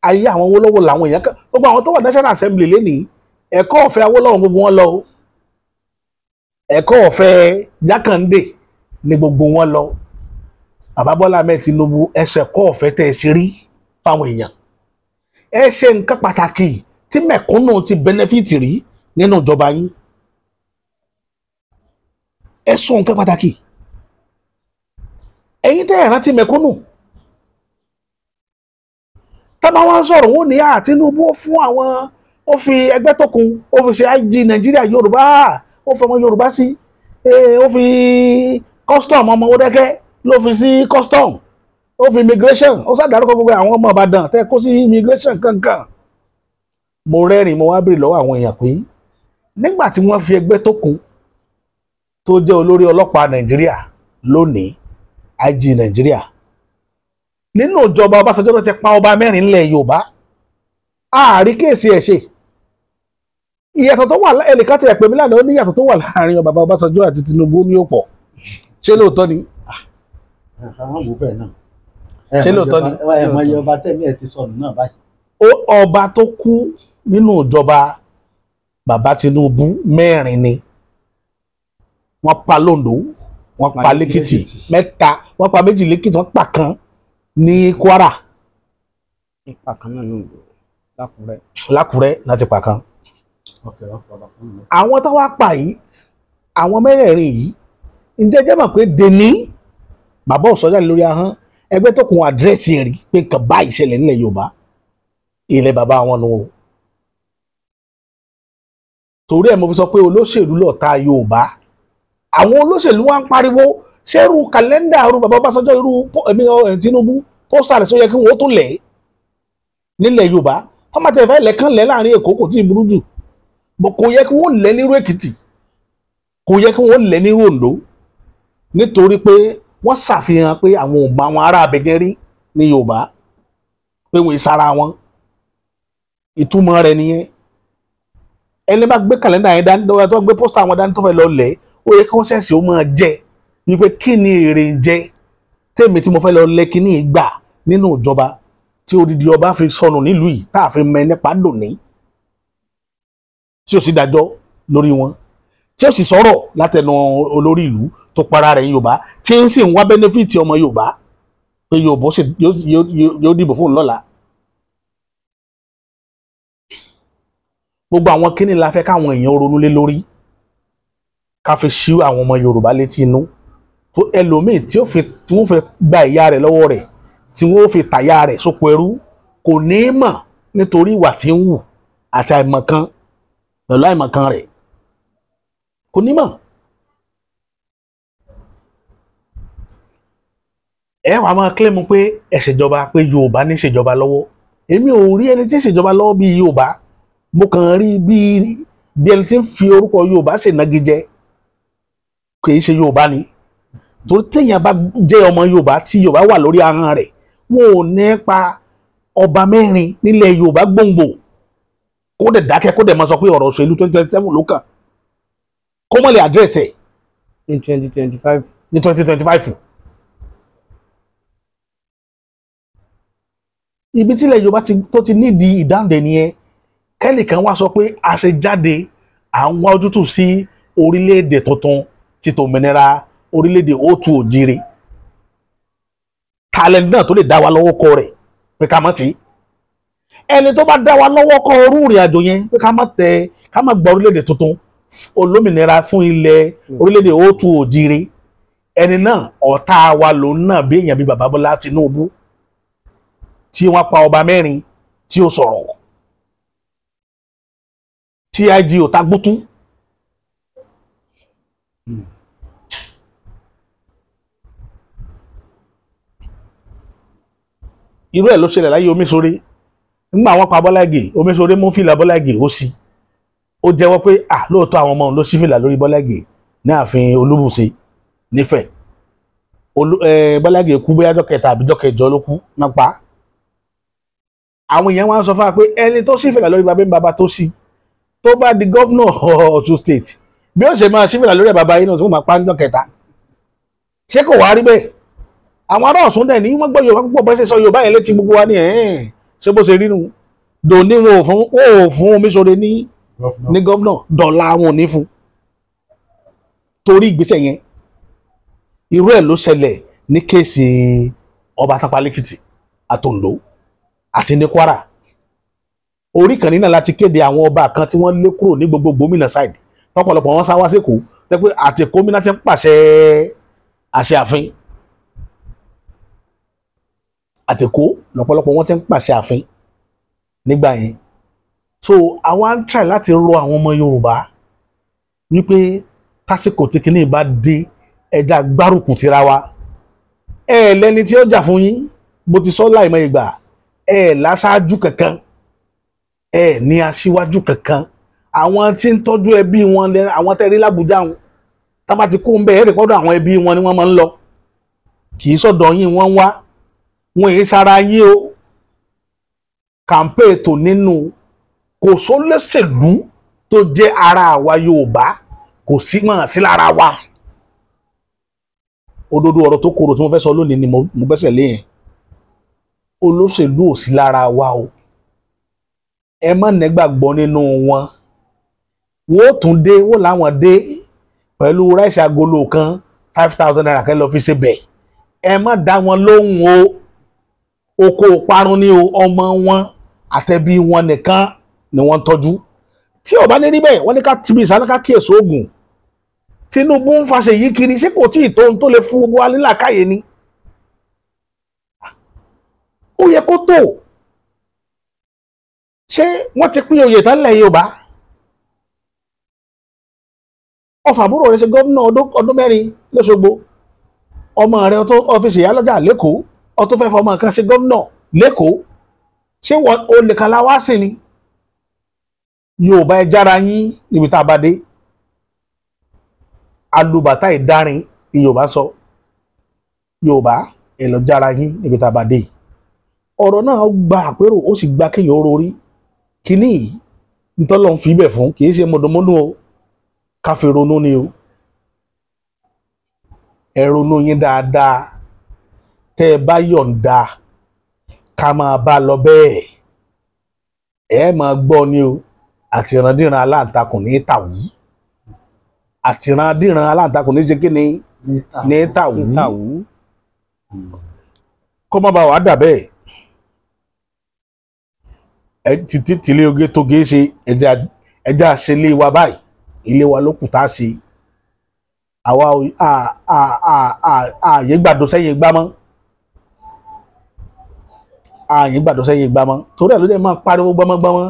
Ayé àwọn Awólọ́wọ̀ làwọn èèyàn kan, gbogbo àwọn tó wà National Assembly lénìí, ẹ̀kọ́ ọ̀fẹ́ Awólọ́wọ̀ gbogbo wọn lọ o. Ẹ̀kọ́ ọ̀fẹ́ Jákàndé ni gbogbo wọn lọ. Bàbá Bọ́lá Ahmed Tinubu, ẹsẹ̀ ẹ̀kọ́ ọ̀fẹ́ tẹ́ ẹ ṣe rí fáwọn èèyàn, ẹ ṣe nǹkan pàtàkì tí mẹ̀kúnnù ti benefit rí nínú ìjọba yín. Ẹ sọ nǹkan pàtàkì. Ẹ̀yin tẹ́ ẹ̀ rántí mẹ̀kúnnù, tábà wọn sọ̀rọ̀, wọn ní à Tinubu ó fún àwọn, ó fi Ẹgbẹ́tókun, ó fi ṣe IG Nàìjíríà, Yorùbá, ó fi ọmọ Yorùbá sí, ó fi custom, ọmọ Mọdákẹ́kẹ́ ló fi sí custom, ó fi immigration, ó sàdárúkọ gbogbo àwọn ọmọ Ìbàdàn tẹ́ kó sí immigration kankan. Mo rẹ́rìn, mo wá béèrè lọ́wọ́ àwọn èèyàn pé nígbà tí wọ́n fi Ẹgbẹ́tókun tó jẹ́ olórí ọlọ́pàá Nàìjíríà lónìí, IG Nàìjíríà, nínú ìjọba Ọbásanjọ́ ló ti pa ọba mẹ́rin ńlẹ̀ Yorùbá, ààrí case ẹ̀ ṣe. Ìyàtọ̀ tó wà, ẹnìkan ti ẹ̀ pè mí lánàá, ó ní ìyàtọ̀ tó wà láàrin bàbá Ọbásanjọ́ àti Tinubu ní òpọ̀. Ṣé lóòótọ́ ni? Àwọn wò bẹ́ẹ̀ náà. Ṣé lóòótọ́ ni? Ẹ mọ iye ọba tẹ̀mí ẹ̀ ti sọnù náà báyìí. Ọba tó kú nínú ìjọba bàbá Tinubu, mẹ́rin ni wọ́n pa lóńdó, wọ́n pa lẹ́kìtì mẹ́ta, wọ́n pa méjì lẹ́kìtì, wọ́n pa kan ní Kwara. Nípa kan náà ló ń lò lákùrẹ́. Lákùrẹ́ láti pa kan. Ok, wọ́n pa ọba kan náà. Àwọn tó wá pa yìí, àwọn mẹ́rẹ̀ẹ̀rin yìí, ǹjẹ́ jẹ́ mọ̀ pé deni bàbá ò sọ jáde lórí ahọ́n ẹgbẹ́ tó kun àdírẹ́sì rí pé nǹkan báyìí ṣẹlẹ̀ nílẹ̀ Yorùbá, ilẹ̀ bàbá wọn nù o. Torí ẹ̀ mo fi sọ pé olóṣèlú lọ̀tá Yorùbá. Àwọn olóṣèlú wa ń pariwo ṣé irú kàlẹ́ndà irú bàbá Ọbásanjọ́, irú èmi Tinubu pósítà rẹ̀ tó yẹ kí wọ́n tún lẹ̀ nílẹ̀ Yorùbá. Tọ́mọ̀tẹ̀ ìfẹ́ ilẹ̀ kan lẹ̀ láàrin Èkó kò tí ì burú jù, bọ̀ kò yẹ kí wọ́n lẹ̀ nírú Èkìtì, kò yẹ kí wọ́n lẹ̀ nírú Oǹdó, nítorí pé wọ́n ṣàfihàn pé àwọn ò mọ àwọn ará abẹ́gẹ́ rí ní Yorùbá, pé wọ́n ìsara wọn. Ìtumọ̀ rẹ̀ nìyẹn. Ẹni bá gbé kàlẹ́ndà yẹn dání lọ́wọ́, tó gbé pósítà wọn dání tó fẹ́ lọ lẹ̀, ó yẹ kí wọ́n ṣẹ̀ṣẹ̀ ó máa jẹ wípé kí ni èrè ń jẹ tèmi tí mo fẹ́ lọ lẹ̀ kíní gbà nínú ìjọba tí odidi ọba fi sọnù nílùú yìí tá a fi mọ nípa dòní, tí ó sì dájọ́ lórí wọn, tí ó sì sọ̀rọ̀ látẹnu olórí ìlú tó para rẹ̀ ní Yorùbá, tí ń sì ń wá bẹ́nẹ́fìtì ọmọ Yorùbá pé Yorùbá yóò dìbò fún un lọ́la. Gbogbo àwọn kíní la fẹ́ káwọn èèyàn ronú lé lórí, ká fi ṣí àwọn ọmọ Yorùbá létí inú tó ẹlòmíì tí wọ́n fi gba ìyá rẹ̀ lọ́wọ́ rẹ̀, tí wọ́n fi tàyà rẹ̀ sóko ẹrú, kò ní í mọ̀ nítorí ìwà tí ń wù àti àìmọ̀kan pẹ̀lú àìmọ̀kan rẹ̀, kò ní mọ̀. Ẹ wàá máa kílẹ̀mù pé ẹ ṣèjọba, pé Yorùbá ní ṣèjọba lọ́wọ́. Èmi ò rí ẹni tí ń ṣèjọba lọ́wọ́ bíi Yorùbá, mo kàn rí bí ẹni tí ń fi orúkọ Yorùbá ṣènagijẹ, kì í ṣe Yorùbá ni. Torí téèyàn bá jẹ́ ọmọ Yorùbá tí Yorùbá wà lórí ahọ́n rẹ̀, wọn ò ní pa ọba mẹ́rin nílẹ̀ Yorùbá gbòǹgbò kó dẹ̀ dákẹ́, kó dẹ̀ máa sọ pé ọ̀rọ̀ òṣèlú 2027 ló kàn, kó mọ̀ lè àdírẹ́sì ẹ̀ ní 2025. Ní 2025. Ibi tílẹ̀ Yorùbá tó ti nídìí ìdáǹdè nìyẹn. Kẹ́nìkan wá sọ pé a ṣe jáde, à ń wá ojútùú sí orílẹ̀-èdè tuntun ti tòmìnira, orílẹ̀-èdè òtù òjìrè. Talent náà tó lè dá wa lọ́wọ́ kọ rẹ̀ pé ká má ti, ẹni tó bá dá wa lọ́wọ́ kọ orú ìrìn àjò yẹn pé ká má tẹ, ká má gba orílẹ̀-èdè tuntun olómìnira fún ilẹ̀ orílẹ̀-èdè òtù òjìrè, ẹni náà ọ̀tá wa lòun náà, bí èèyàn bíi bàbá Bọ́lá Tinubu tí wọ́n pa ọba mẹ́rin tí ó sọ̀rọ̀, tí IG ò tagbútú. Irú ẹ̀ ló ṣẹlẹ̀ láyé Omiṣore. Nígbà wọ́n pa Bọ́lá Ìgè, Omiṣore mú fìlà Bọ́lá Ìgè ó sí, ó jẹ́wọ́ pé à lóòótọ́ àwọn ọmọ òun ló sí fìlà lórí Bọ́lá Ìgè ní ààfin Olúbùṣe nífẹ̀ẹ́. Bọ́lá Ìgè kú bóyá ọjọ́ kẹta àbí ọjọ́ kẹjọ ló kú náà pa. Àwọn èèyàn wá ń sọ fún wa pé ẹni tó sí fìlà lórí bàbá ń bàbá tó sí, tó bá di gómìnà Ọ̀ṣun state, bí ó ṣe máa sí fìlà lórí bàbá yìí náà tó máa pa ní ọjọ́ kẹta. Ṣé kò wá rí bẹ́ẹ̀? Àwọn ará Ọ̀ṣun dẹ̀ ní wọ́n gbọ́ Yorùbá púpọ̀, bó ṣe sọ Yorùbá yẹn létí gbogbo wa ní ẹ̀ẹ́n ṣé bó ṣe rí nu. Dòní wọn ò fún Omiṣore ní gómìnà, dọ̀là wọn ò ní fún torí ìgbésẹ̀ yẹn. Irú ẹ̀ ló ṣẹlẹ̀ ní kéèsì ọba Tápálẹ́kìtì àtòǹdó àti ní Kwara. Orí kan nínà láti kéde àwọn ọba kan tí wọ́n lé kúrò ní gbogbo gómìnà side, tọ́pọ̀lọpọ̀ wọn sá wá sí Èkó, tẹ́ pé àti gómìnà ti ń pàṣẹ àṣẹ àfin. Àtẹ̀kó lọ́pọ̀lọpọ̀ wọ́n ti ń pàṣẹ àfin nígbà yẹn. So àwa ń try láti rọ àwọn ọmọ Yorùbá wípé tásìkò tí kinní bá dé, ẹja gbárùkù tira wa. Ẹ lẹ́ni tí ó jà fún yín, mo ti sọ láìmọ̀ ìgbà, ẹ láṣáájú kankan, ẹ ní aṣíwájú kankan. Àwọn tí ń tọ́jú ẹbí wọn, àwọn tẹ́rí l'Ábùjá wọn, tá bá ti kó ń bẹ ẹ rìkọ́dọ̀ àwọn ẹbí wọn ni wọ́n máa ń lọ, kì í sọ̀dọ̀ yín wọ́n ń wá, wọn èyí sára yín o. Kàmpé tó nínú kò sólóṣèlú tó jẹ́ ara àwa Yorùbá, kò sí mọ̀ sí lára wa. Òdodo ọ̀rọ̀ tó korò tí mo fẹ́ sọ lónìí ni mo gbẹ́sẹ̀ lé yẹn. Olóṣèlú ò sí lára wa o, ẹ má nígbàgbọ́ nínú wọn. Wọ́n ó tún dé, wọ́n láwọn dé pẹ̀lú ráìsì agolo kan 5,000 naira kẹ́ lọ fi ṣe bẹ̀. Ẹ má dá wọn lóhùn o. Oko parun ni o, ọmọ wọn àtẹbí wọn nìkan ni wọ́n tọ́jú. Tí ó bá ní rí bẹ́ẹ̀, wọ́n ní ká tìbí ìsáná ká kíyèsí oògùn. Tinubu ń fàṣẹ yìí kiri, ṣé kò tí ì tó ohun tó lè fún gbogbo wa nílàákàyè ni? Ó yẹ kó tó. Ṣé wọ́n ti pín oyè tán nílẹ̀ Yorùbá? Ọfà àbúrò rẹ̀ ṣe gómìnà ọdún mẹ́rin lọ́ṣogbo, ọmọ rẹ̀ tó ọ́fíìsì ìyálọ́jà lẹ́kọ̀ọ́, ọtún fẹ́ fọmọ kan ṣe gómìnà lẹ́kọ̀ọ́. Ṣé wọ́n olùkàlà wá sí ni? Yorùbá ẹ jára yín níbi tá a bá dé. Alùbàtà ìdárin ni Yorùbá sọ. Yorùbá ẹ lọ jára yín níbi tá a bá dé. Ọ̀rọ̀ náà gba àpérò, ó sì gba kéèyàn rorí kíní yìí ntọ́lọ́ ń fi ibẹ̀ fún, kì í ṣe mọ̀dọ̀mọ́dún o, ká fi ronú ni o. Ẹ ronú yín dáadáa. Tẹ́ ẹ bá yọ̀ǹda ká máa bá lọ bẹ́ẹ̀, ẹ máa gbọ́ ni o. Àtìrandíran aláǹtakùn ní tàwú, àtìrandíran aláǹtakùn ní ṣe kí ni ní tàwú. Kó má bàa wà dà bẹ́ẹ̀. Ẹ títí tìlé oge tó gé ṣe, ẹja ṣe lé wa báyìí, ilé wa ló kù tá a ṣe. Àwa ààyè gbàdo sẹ́yìn gbá mọ́, ààyè gbàdo sẹ́yìn gbá mọ́. Torí ẹ̀ ló jẹ́ máa pariwo gbọ́mọgbọ́mọ.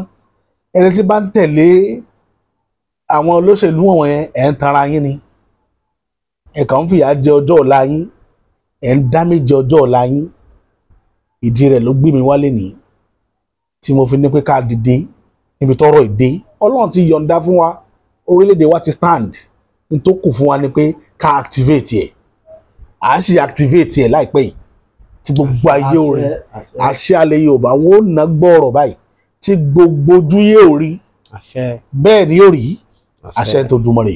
Ẹni tí bá ń tẹ̀lé àwọn olóṣèlú wọ̀nyẹn, ẹ̀ ń tanra yín ni. Ẹ̀ kàn ń fìyà jẹ ọjọ́ ọ̀la yín, ẹ̀ ń dáméjì ọjọ́ ọ̀la yín. Ìdí rẹ̀ ló gbé mi wálé nìyí tí mo fi ní pé ká dìde níbi tọ́rọ̀ ìdè. Ọlọ́run ti yọ̀ǹda fún wa, orílẹ̀-èdè wa ti stand. N tó kù fún wa ni pé ká activate ẹ̀. À á sì activate ẹ̀ láìpẹ́ yìí tí gbogbo ayé ò rí. Àṣẹ alẹ́ Yorùbá wọn ò ná gbọ́ọ̀rọ̀ báyìí tí gbogbo ojú yóò rí. Bẹ́ẹ̀ ni yóò rí. Àṣẹ tó dùnmọ̀ rè.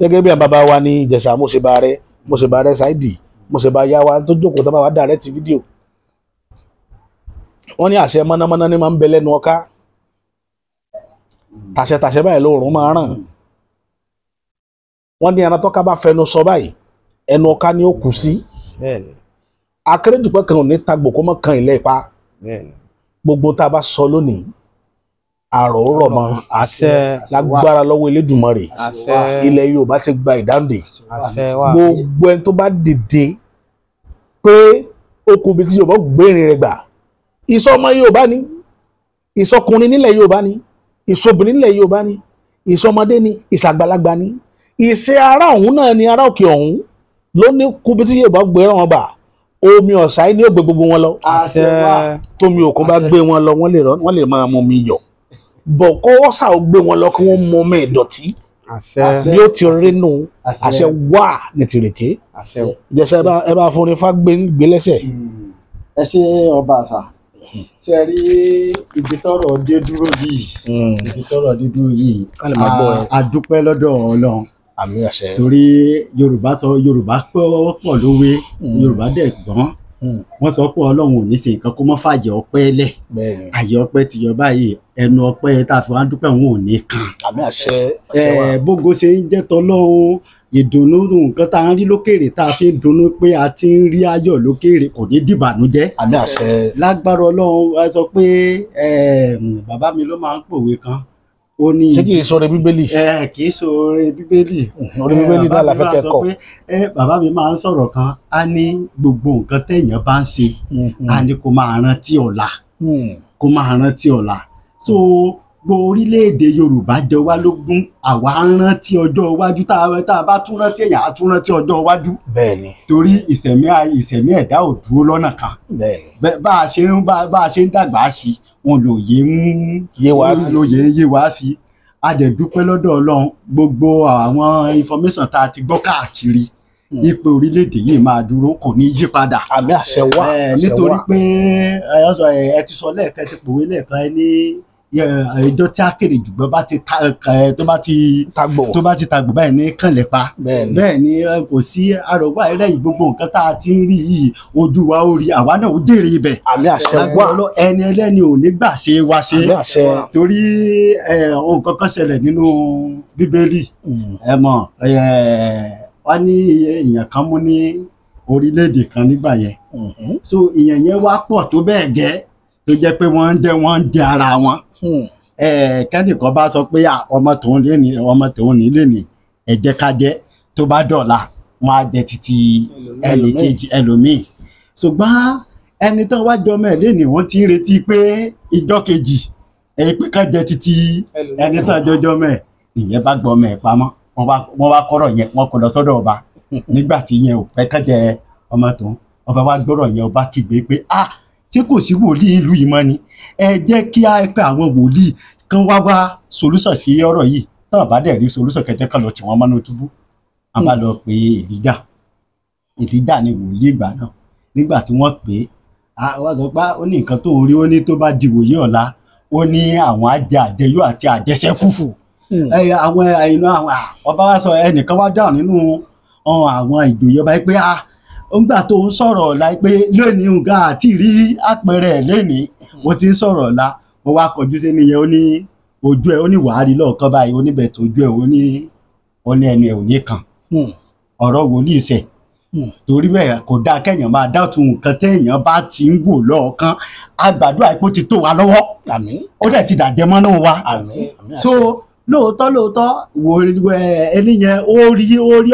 Gẹ́gẹ́ bí àwọn bàbá wa ní Ìjẹ̀ṣà, mo ṣe bá rẹ Saidi, mo ṣe bá yá wa tó jókòó tó bá wa direct fídíò. Wọ́n ní àṣẹ mọ́nàmọ́ná ní máa ń bẹ lẹ́nu ọká. Tàṣẹtàṣẹ báyìí lóòrùn máa ràn. Wọ́n ní ẹran tọ́ka bá fẹnu sọ báyìí, ẹnu ọká ni ó kù sí. Akérèdùpẹ́ kan ò ní tagbò kó mọ́ kan ilẹ̀ ipa. Gbogbo tá a bá sọ lónìí, àrò rọ̀ mọ́. Lágbára lọ́wọ́ Elédùmarè, ilẹ̀ Yorùbá ti gba ìdáǹdè. Gbogbo ẹni tó bá dìde pé ó kú ibi tí Yorùbá gbérin rẹ̀ gbà, ìsọmọ Yorùbá ni, ìsọkùnrin nílẹ̀ Yorùbá ni, ìsọbìnrin nílẹ̀ Yorùbá ni, ìsọmọdé ni, ìsàgbàlagbà ni, ìṣe ará ọ̀hún náà ni ará òkè ọ̀hún ló ní kúbi tí Yorùbá gbé wọn bà. Omi ọ̀sà ni ó gbé gbogbo wọn lọ. Tómi òkun bá gbé wọn lọ, wọ́n lè máa mú mi yọ̀ bọ̀ kó ọ̀sà ó gbé wọn lọ kí wọ́n mú omi ìdọ̀tí bí ó ti rínú. Àṣẹ wà ní tìrèké. Ìjẹ̀ṣà ẹ bá fún ní fágbé gbé lẹ́sẹ̀. Ẹ ṣe ọba àṣà. Ṣe rí ibi tọ́rọ̀ dé dúró yìí, ibi tọ́rọ̀ dé dúró yìí, a dúpẹ́ lọ́dọ̀ Ọlọ́run. Àmín àṣẹ. Torí Yorùbá sọ, Yorùbá pọ̀ lówe, Yorùbá dẹ̀ gbọ́n. Wọ́n sọ pé Ọlọ́run ò ní ṣe nǹkan kó má fàyè ọpẹ́ lẹ̀. Àyè ọpẹ́ ti yọ báyìí, ẹnu ọpẹ́ tá a fi wá dúpẹ́ òun ò ní kan. Àmín àṣẹ. Bógo ṣe ń jẹ́ tọ́lọ́run, ìdùnnú nǹkan tá a ń rí lókèrè tá a fi ń dunnú pé a ti ń rí ayọ̀ lókèrè kò ní dìbànújẹ́. Àmín àṣẹ. Lágbára Ọlọ́run. A sọ pé bàbá mi ló máa ń pòwe kan. Ó ní ṣé kì í sọ̀rọ̀ Bíbélì? Kì í sọ̀rọ̀ Bíbélì. Orí Bíbélì náà la fẹ́ kẹ́kọ̀ọ́. Bàbá mi máa ń sọ̀rọ̀ kan, á ní gbogbo nǹkan téèyàn bá ń ṣe, á ní kó máa rántí ọ̀la, kó máa rántí ọ̀la. So gbogbo orílẹ̀-èdè Yorùbá jẹ wá lógún, àwa ń rántí ọjọ́ iwájú. Tá a bá tún rántí èèyàn, á tún rántí ọjọ́ iwájú. Bẹ́ẹ̀ni. Torí ìṣẹ̀mí ẹ̀dá ò dúró lọ́nà kan. Bẹ́ẹ̀ni. Bá a ṣe ń dàgbà sí, wọn lòye ń yé wá sí. A dẹ̀ dúpẹ́ lọ́dọ̀ Ọlọ́run, gbogbo àwọn information tá a ti gbọ́ káàkiri ipò orílẹ̀-èdè yìí máa dúró, kò ní yí padà. Àmín àṣẹ wà. Nítorí pé ẹ ti sọ lẹ́ẹ̀kan, ẹ ti pòwe lẹ́ẹ̀kan, ẹ ní ìjọ tí Akèrèjùgbọ́n bá ti tó bá ti tagbò báyìí ní kànlẹ̀ pa. Bẹ́ẹ̀ ni kò sí àròwá ẹlẹ́yìn gbogbo nǹkan tá a ti ń rí yìí, ojú wa ó rí, àwa náà ó dèrè ibẹ̀. Àmín àṣẹ wà. Ẹni ẹlẹ́ni ò ní gbà ṣe wa ṣe. Àmín àṣẹ. Torí ohun kankan ṣẹlẹ̀ nínú Bíbélì. Ẹ mọ̀, wọ́n ní èèyàn kan mú ní orílẹ̀-èdè kan nígbà yẹn. So ìyẹn yẹn wá pọ̀ tó bẹ́ẹ̀ gẹ́ tó jẹ́ pé wọ́n ń jẹ ara wọn. Kẹ́nìkan bá sọ pé ọmọ tòun lé ní ọmọ tòun ní lé ní ẹ jẹ́ ká jẹ, tó bá dọ̀la wọ́n á jẹ títí ẹnìkejì ẹlòmíì. Ṣùgbọ́n ẹni tó wá jọmọ ẹ̀ lé ní wọ́n ti ń retí pé ìjọ́ kejì ẹ̀yìn pé ká jẹ títí ẹni tó jọjọ mọ́ ẹ̀, ìyẹn bá gbọmọ ẹ̀ pamọ́, wọ́n wá kọ́rọ̀ yẹn wọ́n kó lọ sọ́dọ̀ ọba. Nígbà tí yẹn ò pẹ́ ká jẹ ọmọ tòun, ọba wa gbọ́rọ̀ yẹn, ọba kígbe pé ah, ṣé kò sí wòlíì ìlú yìí mọ́ ni? Ẹ jẹ́ kí á pé àwọn wòlíì kan wá wá solúsàn sí ọ̀rọ̀ yìí. Tán bá dẹ̀ rí solúsàn kẹjẹ́ kan lọ tì wọ́n mọ́nú túbú. Wọ́n bá lọ pé Èlíjà. Èlíjà ni wòlíì ìgbà náà. Nígbà tí wọ́n pè é, wọ́n sọ pé ó ní nǹkan tó ń rí, ó ní tó bá di wòye ọ̀la, ó ní àwọn ajẹ àjẹyó àti àjẹsẹ́kù. Àwọn àìná àwọn ọba wa sọ, ẹnìkan wá dáhùn nínú àwọn ìjòyè ọba pé ah, ńgbà tó ń sọ̀rọ̀ ọ̀la pé lónìí nǹkan àti rí àpẹẹrẹ ẹ̀ lónìí, ó ti ń sọ̀rọ̀ ọ̀la. Ó wá kọjú sí nìyẹn, ó ní ojú ẹ̀, ó ní wàá rí lọ́ọ̀kan báyìí, ó níbẹ̀ tó ojú ẹ̀, ó ní ẹnu ẹ̀ ò ní kàn. Ọ̀rọ̀ wòlíì ṣẹ. Torí bẹ́ẹ̀ kò dáa kẹ́yàn máa dáàtú nǹkan téèyàn bá ti ń wò lọ́ọ̀kan. A gbàdúrà pé ó ti tó wa lọ́wọ́. Àmín. Ó dẹ̀ ti dàjẹ́ mọ́nú wa. Àmín. So lóòótọ́ lóòótọ́ wò ẹni yẹn ó rí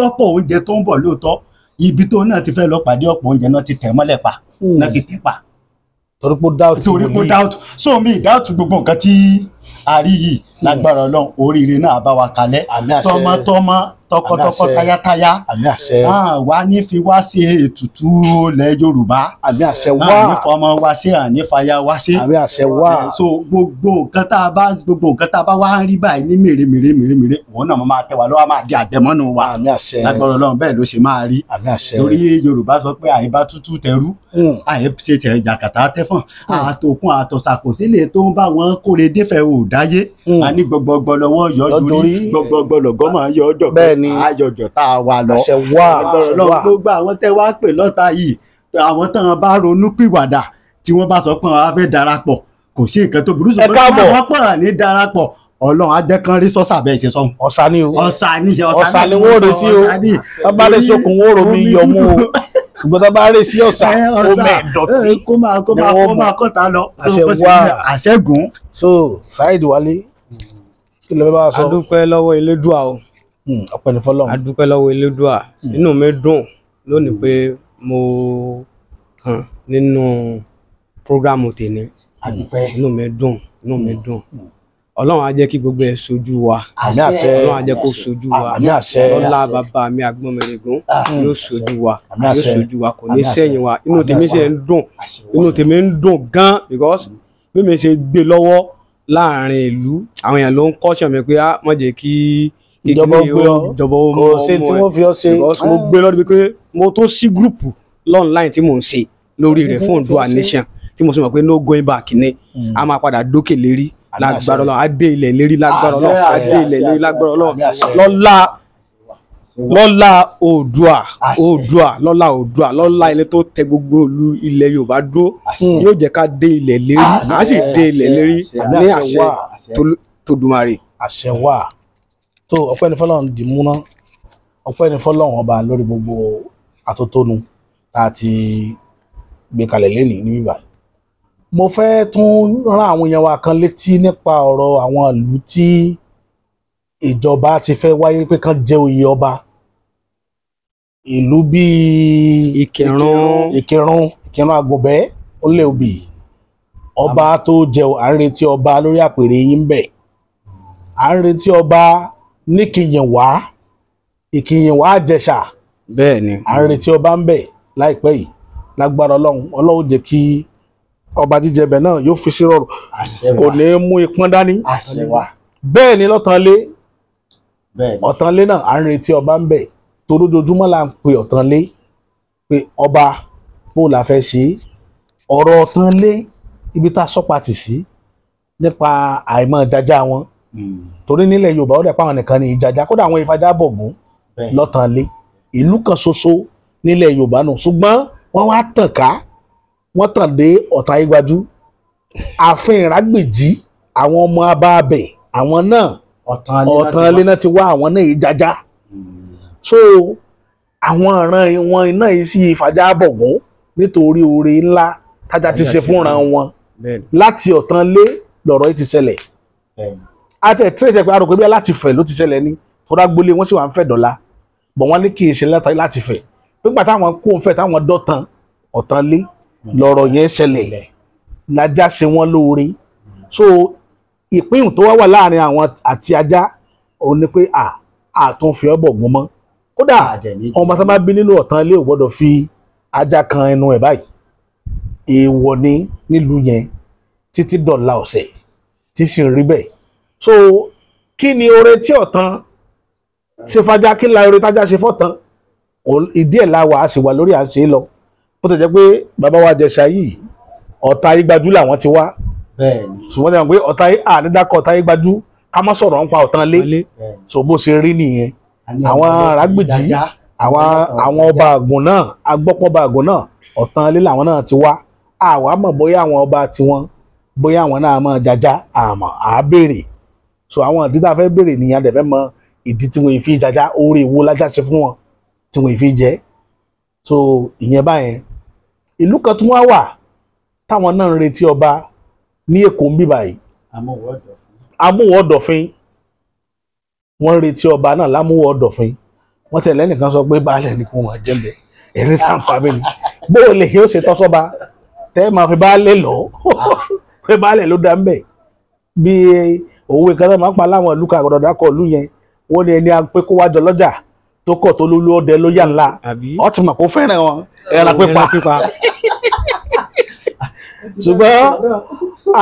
ọ̀pọ̀ oúnjẹ tó ń bọ̀ lóòótọ́. Ibi tó náà ti fẹ́ lọ pàdé ọ̀pọ̀ oúnjẹ náà ti tẹ̀ mọ́lẹ̀ pa, náà ti tẹ̀ pa. Torí pé ó dáùtù. Torí pé ó dáùtù. So mi dáùtù gbogbo nǹkan tí a rí yìí lágbára Ọlọ́run, oríire náà bá wa kalẹ̀. Tọmọtọmọ, tọkọtọkọ, tayátayá. Wá ní fi wá ṣe ètùtù ilẹ̀ Yorùbá. Wá ní fọmọ wá ṣe, àní fàyà wá ṣe. So gbogbo nǹkan tá a bá wá ń rí báyìí ní mèrè mèrè mèrè mèrè, òun náà máa tẹ̀ wá lọ́wọ́, máa di àjẹmọ́nú wa. Lágbára Ọlọ́run bẹ́ẹ̀ ló ṣe máa rí. Torí Yorùbá sọ pé àyíbá tútù tẹrú, àyè ṣe tẹ̀ jàkàtà tẹ́fọ̀n, àtòkùn àtọ̀sàkòsílẹ̀ tó ń bá wọn kóre défẹ̀ ò dáyé. A ní gbọgbọgbọ lọ́wọ́ yọ dorí, gbọgbọgbọ lọ́gọ́ máa yọ ọjọ́ ayọ̀jọ̀ tá a wà lọ. Gbogbo àwọn tẹ́ wá pè lọ́ta yìí, àwọn tán bá ronú pìwàdà tí wọ́n bá sọ pé wọ́n á fẹ́ darapọ̀, kò sí nǹkan tó burú. Ẹ káàbọ̀. Wọ́n pọ̀ ní darapọ̀, Ọlọ́run á jẹ́ kán rí sọ́sà bẹ́ẹ̀ ṣe sọ́hun. Ọ̀sà ni o. Ọ̀sà ni ọ̀sà ni wọ́n rè sí o. Tá bá rè sókun wọ́n romi yọmú o. Ṣùgbọ́n tá bá rè sí ọ̀sà, omi ìdọ̀tí kó máa kọ́ta lọ. Àṣẹ wá. Àṣẹ́gun. So Saheed Wálé, kí ló bá sọ? A dúpẹ́ lọ́wọ́ Elédùà o. Ọpẹ́ ni fọ́lọ́run. A dúpẹ́ lọ́wọ́ Elédùà. Inú mi dùn lónìí pé mo hàn nínú prógrámù tèmi. Inú mi dùn, inú mi dùn. Ọlọ́run á jẹ́ kí gbogbo ẹ̀ sojú wa. Ọlọ́run á jẹ́ kó sojú wa. Ọlọ́lá bàbá mi Àgbọnnìrègún yóò sojú wa, yóò sojú wa, kò ní sẹ́yìn wa. Inú tèmi ṣe ń dùn, inú tèmi ń dùn gan, because bí mi ṣe gbé lọ́wọ́ láàrin ìlú, àwọn èèyàn ló ń kọ́ṣọ̀ mi pé á má jẹ́ kí ìjọba ó gbé ọ, ìjọba ó mú kò sí tí wọ́n fi ọ ṣe. Because mo gbé lọ́dún pé mo tó sí gúrùpù online tí mò ń ṣe lórí rẹ̀ fún Oòduà Nation, tí mo sì mọ̀ pé no going back ni. A máa padà dókè lérí lágbára Ọlọ́run, á dé ilẹ̀ lérí lágbára Ọlọ́run, á dé ilẹ̀ lérí lágbára Ọlọ́run. Lọ́lá Oòduà, Oòduà, lọ́lá Oòduà, lọ́lá ilé tó tẹ gbogbo ìlú ilẹ̀ Yorùbá dúró, yóò jẹ́ ká dé ilẹ̀ lérí, á sì dé ilẹ̀ lérí ní àṣẹ Tòdùmarè. Àṣẹ wà. Tó ọpẹ́ ní fọ́lọ́run di múná, ọpẹ́ ní fọ́lọ́run ọba lórí gbogbo àtótónu tá a ti gbé kalẹ̀ lénìí níbí báyìí. Mo fẹ́ tún rán àwọn èèyàn wa kan létí nípa ọ̀rọ̀ àwọn ìlú tí ìjọba ti fẹ́ wáyé pé kán jẹ oyè ọba. Ìlú bíi Ìkìrun, Ìkìrun, Ìkìrun Àgùnbẹ́, ó lé obì. Ọba tó jẹ, à ń retí ọba lórí àpèrè yín bẹ̀. À ń retí ọba níkìyìnwá, Ìkìyìnwá Àjẹsà. Bẹ́ẹ̀ ni. À ń retí ọba ń bẹ̀ láìpẹ́ yìí. Lágbára Ọlọ́run, Ọlọ́run jẹ́ kí ọba jíjẹ bẹ̀ náà yóò fi sí rọrùn, kò ní mú ipọ́n dání. Bẹ́ẹ̀ ni lọ́tànlé, Ọ̀tànlé náà à ń retí ọba ń bẹ̀. Torójoojúmọ́ là ń pe Ọ̀tànlé pé ọba bó la fẹ́ ṣe ọ̀rọ̀ Ọ̀tànlé, ibi tá a sọ́pa tì sí nípa àìmọ̀ jaja wọn. Torí nílẹ̀ Yorùbá ó dẹ̀ pa àwọn nìkan ní ìjàjà, kódà àwọn ìfajá bọ̀gún lọ́tànlé, ìlú kan ṣoṣo nílẹ̀ Yorùbá nù. Ṣùgbọ́n wọ́n wá tàn ká, wọ́n tàn dé Ọ̀tà Ayégbájú, ààfin Ìrágbìjí, àwọn ọmọ abáabẹ̀, àwọn náà Ọ̀tànlé náà ti wá, àwọn náà ìjàjà. So Àwọn ọ̀ràn wọn iná yìí sì fàjà bọ̀gún nítorí oore ńlá tájà ti ṣe fúnra wọn láti ọ̀tán lé lọ̀rọ̀ yìí ti ṣẹlẹ̀. Àti ẹ̀ tírèsì ẹ̀ pé arò pé bí láti fẹ̀ ló ti ṣẹlẹ̀ ni, tọ́lá gbólé wọ́n sì wà ń fẹ̀ dọ̀la, bọ̀ wọ́n ní kì í ṣe láti fẹ̀. Nígbà táwọn kó ń fẹ̀ táwọn dọ̀tàn ọ̀tán lé lọ̀rọ̀ yẹn ṣẹlẹ̀, lajá ṣe wọ́n lóore. So ìpín tó wá wà láàrin àwọn àti ajá òun ni pé àtúnfi ọbọ̀gún mọ́. Kódà ọmọ tó bá bí nínú ọ̀tán ilé ò gbọ́dọ̀ fi ajá kan ẹnu ẹ̀ báyìí, èèwọ̀ ni nílùú yẹn títí dọ̀la ọ̀sẹ̀ tí sì ń rí bẹ́ẹ̀. So kí ni oore tí ọ̀tán ṣe fajá, kí la oore tájá ṣe fọ́tán? Ìdí ẹ̀ la wà, á sì wà lórí à ń ṣe é lọ. Bó ti jẹ́ pé bàbá wa Jẹ̀ṣà yìí ọ̀tá Ayégbájú làwọn ti wá, ṣùgbọ́n tí wọ́n pé ọ̀tá ànídàkọ̀ ọ̀tá Ayégbájú ká má sọ̀rọ̀ ń pa ọ̀tán lé. So bó ṣe rí nìyẹn. Àwọn arágbèjì, àwọn ọba àgùn náà, agbọ́pọ̀ ọba àgùn náà, ọ̀tán lé làwọn náà ti wá. Àwa mọ̀ bóyá àwọn ọba tiwọn, bóyá àwọn náà máa jajá, àmọ́ à béèrè. So àwọn ìdí tá a fẹ́ béèrè nìyẹn, a dẹ̀ fẹ́ mọ ìdí tí wọ́n fi jajá, oore wo lájá ṣe fún wọn tí wọ́n fi jẹ́. So ìyẹn báyẹn. Ìlú kan tún wá wà táwọn náà ń retí ọba ní Èkó ń bí báyìí, Amúwọ̀ Ọ̀dọ̀fin. Wọ́n ń retí ọba náà lámúwọ̀ Ọ̀dọ̀fin. Wọ́n tẹ̀lé ẹnìkan sọ pé baálẹ̀ ni kò wọ́n jẹ́ mbẹ́, ẹ̀rín sàǹfààní ni bó o lè yóò ṣe tọ́sọ́ba tẹ́ ẹ máa fi baálẹ̀ lọ pé baálẹ̀ ló dá ń bẹ̀. Bí òwe kan tó máa ń pa láwọn ìlú kan àgọ́dọ̀ dákọ̀ ìlú yẹn, wọ́n ní ẹni pé kó wájọ lọ́jà tó kọ̀ tó lólú ọdẹ ló yà ńlá, ọ ti mọ̀ kó fẹ́ràn wọn ẹran pípa. Ṣùgbọ́n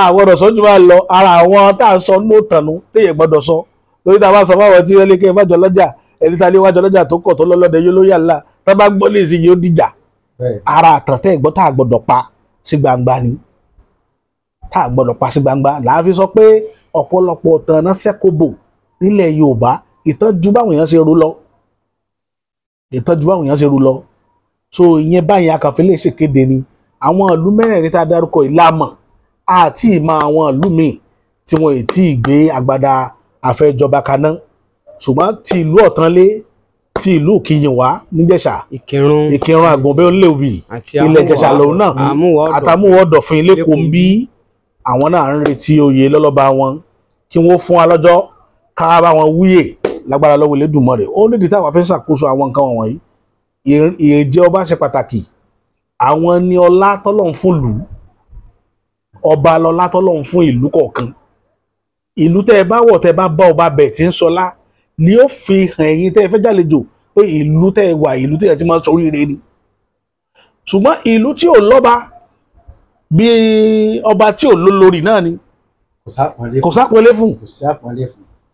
àwọ̀dọ̀ sọ́jú máa lọ ara àwọn tá à ń sọ ní òtànú téèyàn gbọ́dọ̀ sọ, torí tá a bá sọ fáwọn tí wọ́n lé kí ẹ bá jọ lọ́jà, ẹni tá a lé wájọ lọ́jà tó kọ̀ tó lọ́lọ́dẹ yóò ló yà ńlá, tá a bá gbọ́ lè sí yóò dìjà. Ara àtàn tẹ́ ẹ̀gbọ́n tá a gbọ́dọ̀ pa sí gbangba ni, tá a gbọ́dọ̀ pa sí gbangba là á fi sọ pé ọ̀pọ̀lọpọ̀ ọ̀tàn náà ṣẹ́kọ̀bò nílẹ̀ Yorùbá. Ìtọ́jú báwọn èèyàn ṣe rú lọ, ìtọ́jú báwọn èèyàn ṣe rú lọ. So ìyẹn báyìí akànfẹ́ lè ṣèkéde ni. Àwọn ìlú mẹ́rẹ̀ẹ̀rin tá a dárúkọ ìlàmọ̀ àti ìmọ̀ àwọn ìlú míì tí wọ́n ì tí ì gbé agbada àfẹjọba kaná, ṣùgbọ́n ti ìlú Ọ̀tánlé, ti ìlú Ìkìyìnwá níjẹ̀ṣà, Ìkìrun Àgùnbẹ́ Onílẹ̀wì, ilẹ̀ Ìjẹ̀ṣà lòun náà, àtàmúwọ̀ Ọ̀dọ̀fin lẹ́kọ̀ọ́ ń bí, àwọn náà ń retí oyè lọ́lọ́ba wọn kí wọ́n fún wa lọ́jọ́ ká bá wọn wúyè lágbára lọ́wọ́ Elédùmarè. Ó nídìí táwa fẹ́ ṣàkóso àwọn nǹkan wọ̀nyí. Ìjẹ ọba ṣe pàtàkì. Àwọn ni ọlá tọ́lọ́run fún ìlú, ọba lọlá tọ́lọ́run fún ìlú kọ̀ọ̀kan. Ìlú tẹ́ ẹ bá wọ̀, tẹ́ ẹ bá bá ọba bẹ̀ tí ń sọlá ni ó fi hàn ẹ̀yin tẹ́ ẹ fẹ́ jàlejò pé ìlú tẹ́ ẹ wà, ìlú tẹ́ ẹ ti máa ń ṣoríire ni. Ṣùgbọ́n ìlú tí ò lọ́ba, bí ọba tí ò lólórí náà ni, kò sápọ́nlé fún.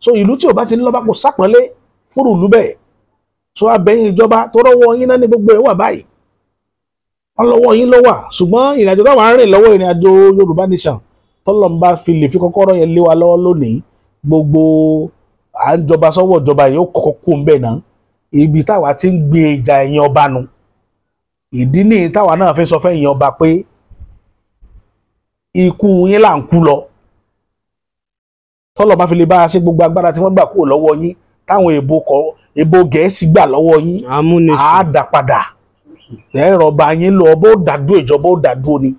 So ìlú tí ò bá ti ń lọ́ba kò sápọ́nlé fúrú ìlú bẹ́ẹ̀. So abẹ́yìn ìjọba tó rọ́wọ́ yín náà ní gbogbo ẹ̀ wà báyìí, ọlọ́wọ́ yín ló wà. Ṣùgbọ́n ìrìnàjò táwọn á rìn lọ́wọ́, ìrìnàjò Yorùbá Nation tọ́lọ́run bá fi lè fi kọ́kọ́rọ́ yẹn lé wa lọ́wọ́ lónìí, gbogbo à ń jọba sọ́wọ́ ìjọba yìí ó kọ́kọ́ kú ń bẹ̀ náà. Ibi táwa ti ń gbé ìjà ẹ̀yìn ọba nu. Ìdí nìyí táwa náà fi sọ fẹ́yìn ọba pé ikú yín là ń kú lọ. Tọ́lọ́run bá fi lè bá a ṣe gbogbo agbára tí wọ́n gbà kúrò lọ́wọ́ yín, táwọn èbó Gẹ̀ẹ́sì gbà lọ́wọ́ yín, àá dà padà. Ẹ̀rọ ọba yín lọ, ọba ó dàdúró, ìjọba ó dàdúró ni.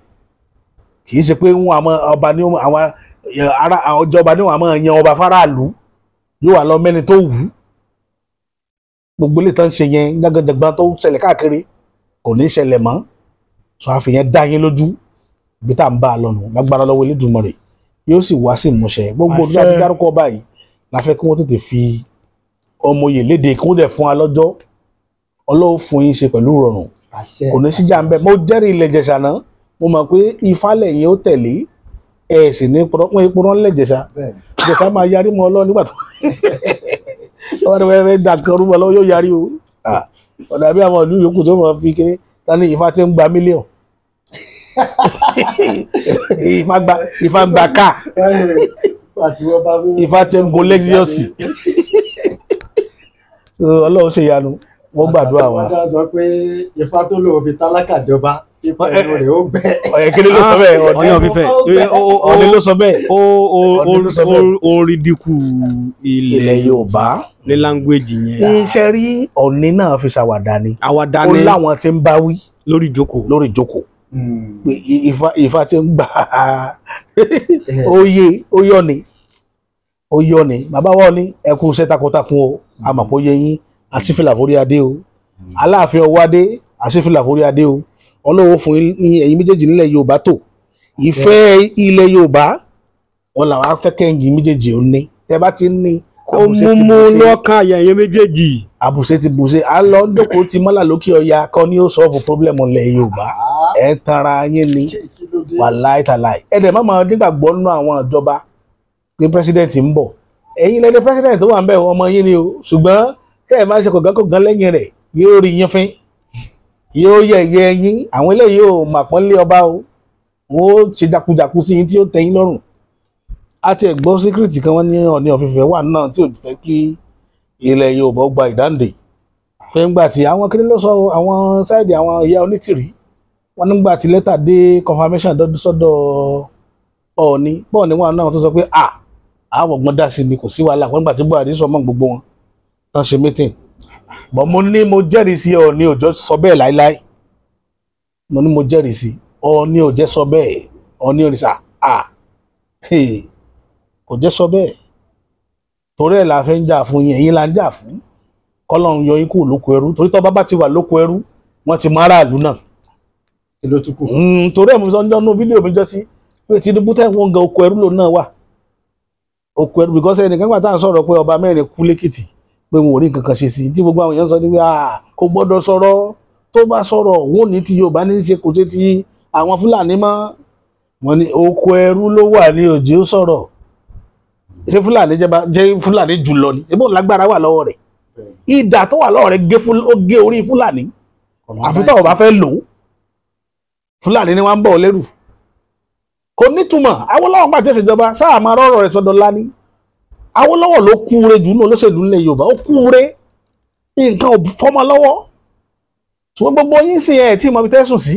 Kì í ṣe pé wọn àmọ́ ọba ní àwọn ará ìjọba ní wọn àmọ́ yan ọba fáráàlú yóò wà lọ mẹ́ni tó wù ú. Gbogbo ilé tán ṣe yẹn jágajàgba tó ń ṣẹlẹ̀ káàkiri kò ní ṣẹlẹ̀ mọ́. Sọ àfihàn dá yín lójú ibi tá à ń bá a lọ́nu lágbára lọ́wọ́ Elédùmarè yóò sì wá sí ìmúṣẹ. Gbogbo ọdún láti dárúkọ báyìí la fẹ́ kí wọ́n tètè fi ọmọ oyè léde, kí wọ́n dẹ̀ fún wa lọ́jọ́. Ọlọ́run fún yín ṣe pẹ̀lú ìrọ̀rùn, kò ní síjà ń bẹ. Mo jẹ́rìí ilẹ̀ Ìjẹ̀ṣà náà, mo mọ̀ pé Ifá lẹ́yìn ó tẹ̀lé ẹ̀ sì ní pọ́nrọ́ lẹ̀ Ìjẹ̀ṣà. Ìjẹ̀ṣà máa yarí mọ́ Ọlọ́run nígbà tó wọ́n fẹ́ dà kan rúmọ́ lọ́wọ́ yóò yarí o. Ọ̀dà bí àwọn ìlú yòókù tó máa fi kéré ta ní Ifá ti ń gba mílíọ̀n, Ifá gba káà, Ifá ti ń gun Lexus. Ọlọ́run ṣe ìyanu, wọ́n gbàdúrà wa. Wọ́n sọ pé Ifá tó lóun fi tálákà jọba. Pípẹ́ rẹ̀ ó gbẹ. Ọ̀yẹ̀kẹ́lẹ́ ló sọ bẹ́ẹ̀. Ọọ̀ni of Ifẹ̀ Ọọ̀ni ló sọ bẹ́ẹ̀. Ọọ̀ni ló sọ bẹ́ẹ̀. Ó rí dínkù ilẹ̀ Yorùbá ní láńgbéjì yẹn. Iṣẹ́ rí Ọọ̀ni náà fi ṣàwàdà ni. Àwàdà Ó ni láwọn tí ń bá wí lórí ìjókòó. Lórí ìjókòó pé Ifá ti ń gbà á. Oyè ó yọ ni, ó yọ ni. Bàbá wa ní ẹ kú iṣẹ́ takuntakun o, a mọ̀ pé ó yẹ yín. Àṣìfìlà forí adé o, Aláàfin Ọwọ́adé, àṣìfìlà forí adé o. Ọlọ́wọ́ fún yín, ẹ̀yin méjèèjì nílẹ̀ Yorùbá tó ìfẹ́ ilẹ̀ Yorùbá wọn làwọn afẹ́kẹ́yìn méjèèjì ò ní tẹ́ bá ti ní. Ó mú lọ́kàn àyà ẹ̀yin méjèèjì. Àbùṣe ti bùṣe, à ń lọ jókòó ti mọ́là lókè ọya kan ní ó sọ́ọ̀fù pọ́blẹ́mù ilẹ̀ Yorùbá. Ẹ̀ ń tanra yín ni, wàláì tàláì. Ẹ̀ dẹ̀ má máa nígbàgbọ́ nínú àwọn ìjọba pé pírẹsidẹ́ǹtì ń bọ̀. Ẹ̀yin lẹ́ni pírẹsidẹ́ǹtì tó wà ń bẹ̀, ọmọ yín ni o, ṣùgbọ́n tẹ́ ẹ̀ máa ṣe kọ̀gán-kọ̀gán lẹ́yìn rẹ̀, yóò rí yín fín, yóò yẹ̀yẹ́ yín. Àwọn eléyìí ò mà pọ́nlé ọba o, wọ́n ó ṣe jakujaku sí yín tí ó tẹ́ yín lọ́rùn. A ti ẹ̀gbọ́n síkírìtì kan, wọ́n ní Ọọ̀ni of Ifẹ̀ wà náà tí ò fẹ́ kí ilẹ̀ Yorùbá gba ìdáǹdè, pé ńgbà tí àwọn kí ló sọ àwọn sáìdì àwọn ìyá onítìrí wọn, nígbà tí lẹ́tà dé confirmation sọ́dọ̀ Ọọ̀ni, bọ́ọ̀ni wọn náà tó sọ pé à àwọn ọgbọ́n dá sí ni, kò sí wàhálà. Wọ́n nígbà tí Buhari sọ mọ́ gbogbo wọn tán ṣe meeting bọ́n. Mo ní mo jẹ́rìí sí Ọọ̀ni òjò sọ bẹ́ẹ̀ láíláí. Mo ní mo jẹ́rìí sí Ọọ̀ni òjẹ́ sọ bẹ́ẹ̀. Ọọ̀ni òrìṣà à kò jẹ́ sọ bẹ́ẹ̀. Torí ẹ̀ la fẹ́ ń jà fún yín, ẹ̀yin la ń jà fún, kọ́lọ́run yọ yín kúrò lóko ẹrú. Torí tọ́ bá ti wà lóko ẹrú, wọ́n ti mọ aráàlú náà. Kí ló tún kù? Torí ẹ̀ mo sọ nínú fídíò mi jọ sí pé Tinubu tẹ̀ wọ́n gan, oko ẹrú lòun náà wà, oko ẹrú, because ẹnìkan gbà tá à ń sọ̀rọ̀ pé ọba mẹ́rin kú lẹ́kìtì, pé wọn ò rí nǹkan kan ṣe sí i, tí gbogbo àwọn èèyàn sọ ní pé kò gbọ́dọ̀ sọ̀rọ̀, tó bá sọ̀rọ̀ wọn ò ní ti Yorùbá ní í ṣe, kò ṣe ti àwọn Fúlàní mọ́. Wọn ní oko ẹrú ló wà ní òjì ó sọ̀rọ̀. Ṣé Fúlàní jẹ́ Fúlàní jùlọ ni? Ebó lágbára wà lọ́wọ́ rẹ̀, ìdà tó wà lọ́wọ́ rẹ̀ ó gé orí Fúlàní, àfi tó bá fẹ́ lò ó. Fúlàní ni wọ́n ń bọ̀ lẹ́rù, kò nítumọ̀. Awólọ́wọ̀ gbà tí ìṣèjọba sáà máa rọrọ̀ rẹ̀ sọ́dọ̀ lání. Awólọ́wọ̀ ló kúure jù ní olóṣèlú nílẹ̀ Yorùbá, ó kúure, nǹkan ò fọ́mọ lọ́wọ́. Ṣùgbọ́n gbogbo yín sì ẹ̀ tí mọ̀ bí tẹ́sùn sí,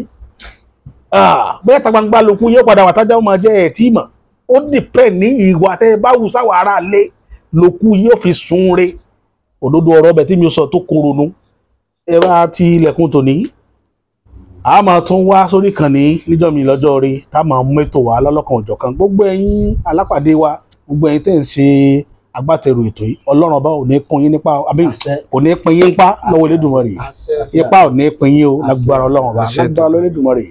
bóyá ta gbangba lókun yóò padà wà tájà ó máa jẹ́ ẹ̀ tí mọ̀. Ó dìpẹ́ ní ìwà tẹ́ ẹ bá wù sáwà ara lé lókun yóò fi sun re. Òdodo ọ̀rọ̀ ọbẹ̀ tí mi sọ tó koronu. Ẹ bá ti ilẹ̀kùn tòní, a máa tún wá sórí ìkànnì níjọ́ mi lọ́jọ́ rí tá a máa mú ètò wá lọ́lọ́kan òjọ̀kan. Gbogbo ẹ̀yin alápàdé wa, gbogbo ẹ̀yin tẹ́ ń ṣe agbátẹrù ètò yìí, Ọlọ́run ọba ò ní pín yín nípa, àbí kò ní pín yín pa lọ́wọ́ Elédùmarè. Ipa ò ní pín yín o, lágbára Ọlọ́run ọba, lágbára lọ́wọ́ Elédùmarè,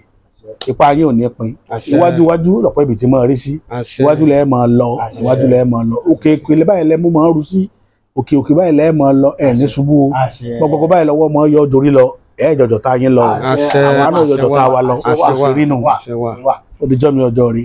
ipa yín ò ní pín. Iwájú iwájú lọ̀pọ̀ ibi tí máa rí sí, iwájú lẹ́ẹ̀ máa lọ, iwájú lẹ́ẹ̀ máa lọ. Òkè ìpele báyìí lẹ́ẹ̀ mú máa rú sí, òkè òkè báyìí lẹ́ẹ̀ máa lọ, ẹ̀ ní ṣubú o. Gbogbo báyìí lọ́wọ́ máa yọ jorí lọ, ẹ̀ jọjọ tá yín lọ, àwọn àna jọjọ tá wa lọ, àṣírí nù. Ó dijọ́ mi ọjọ́ rí.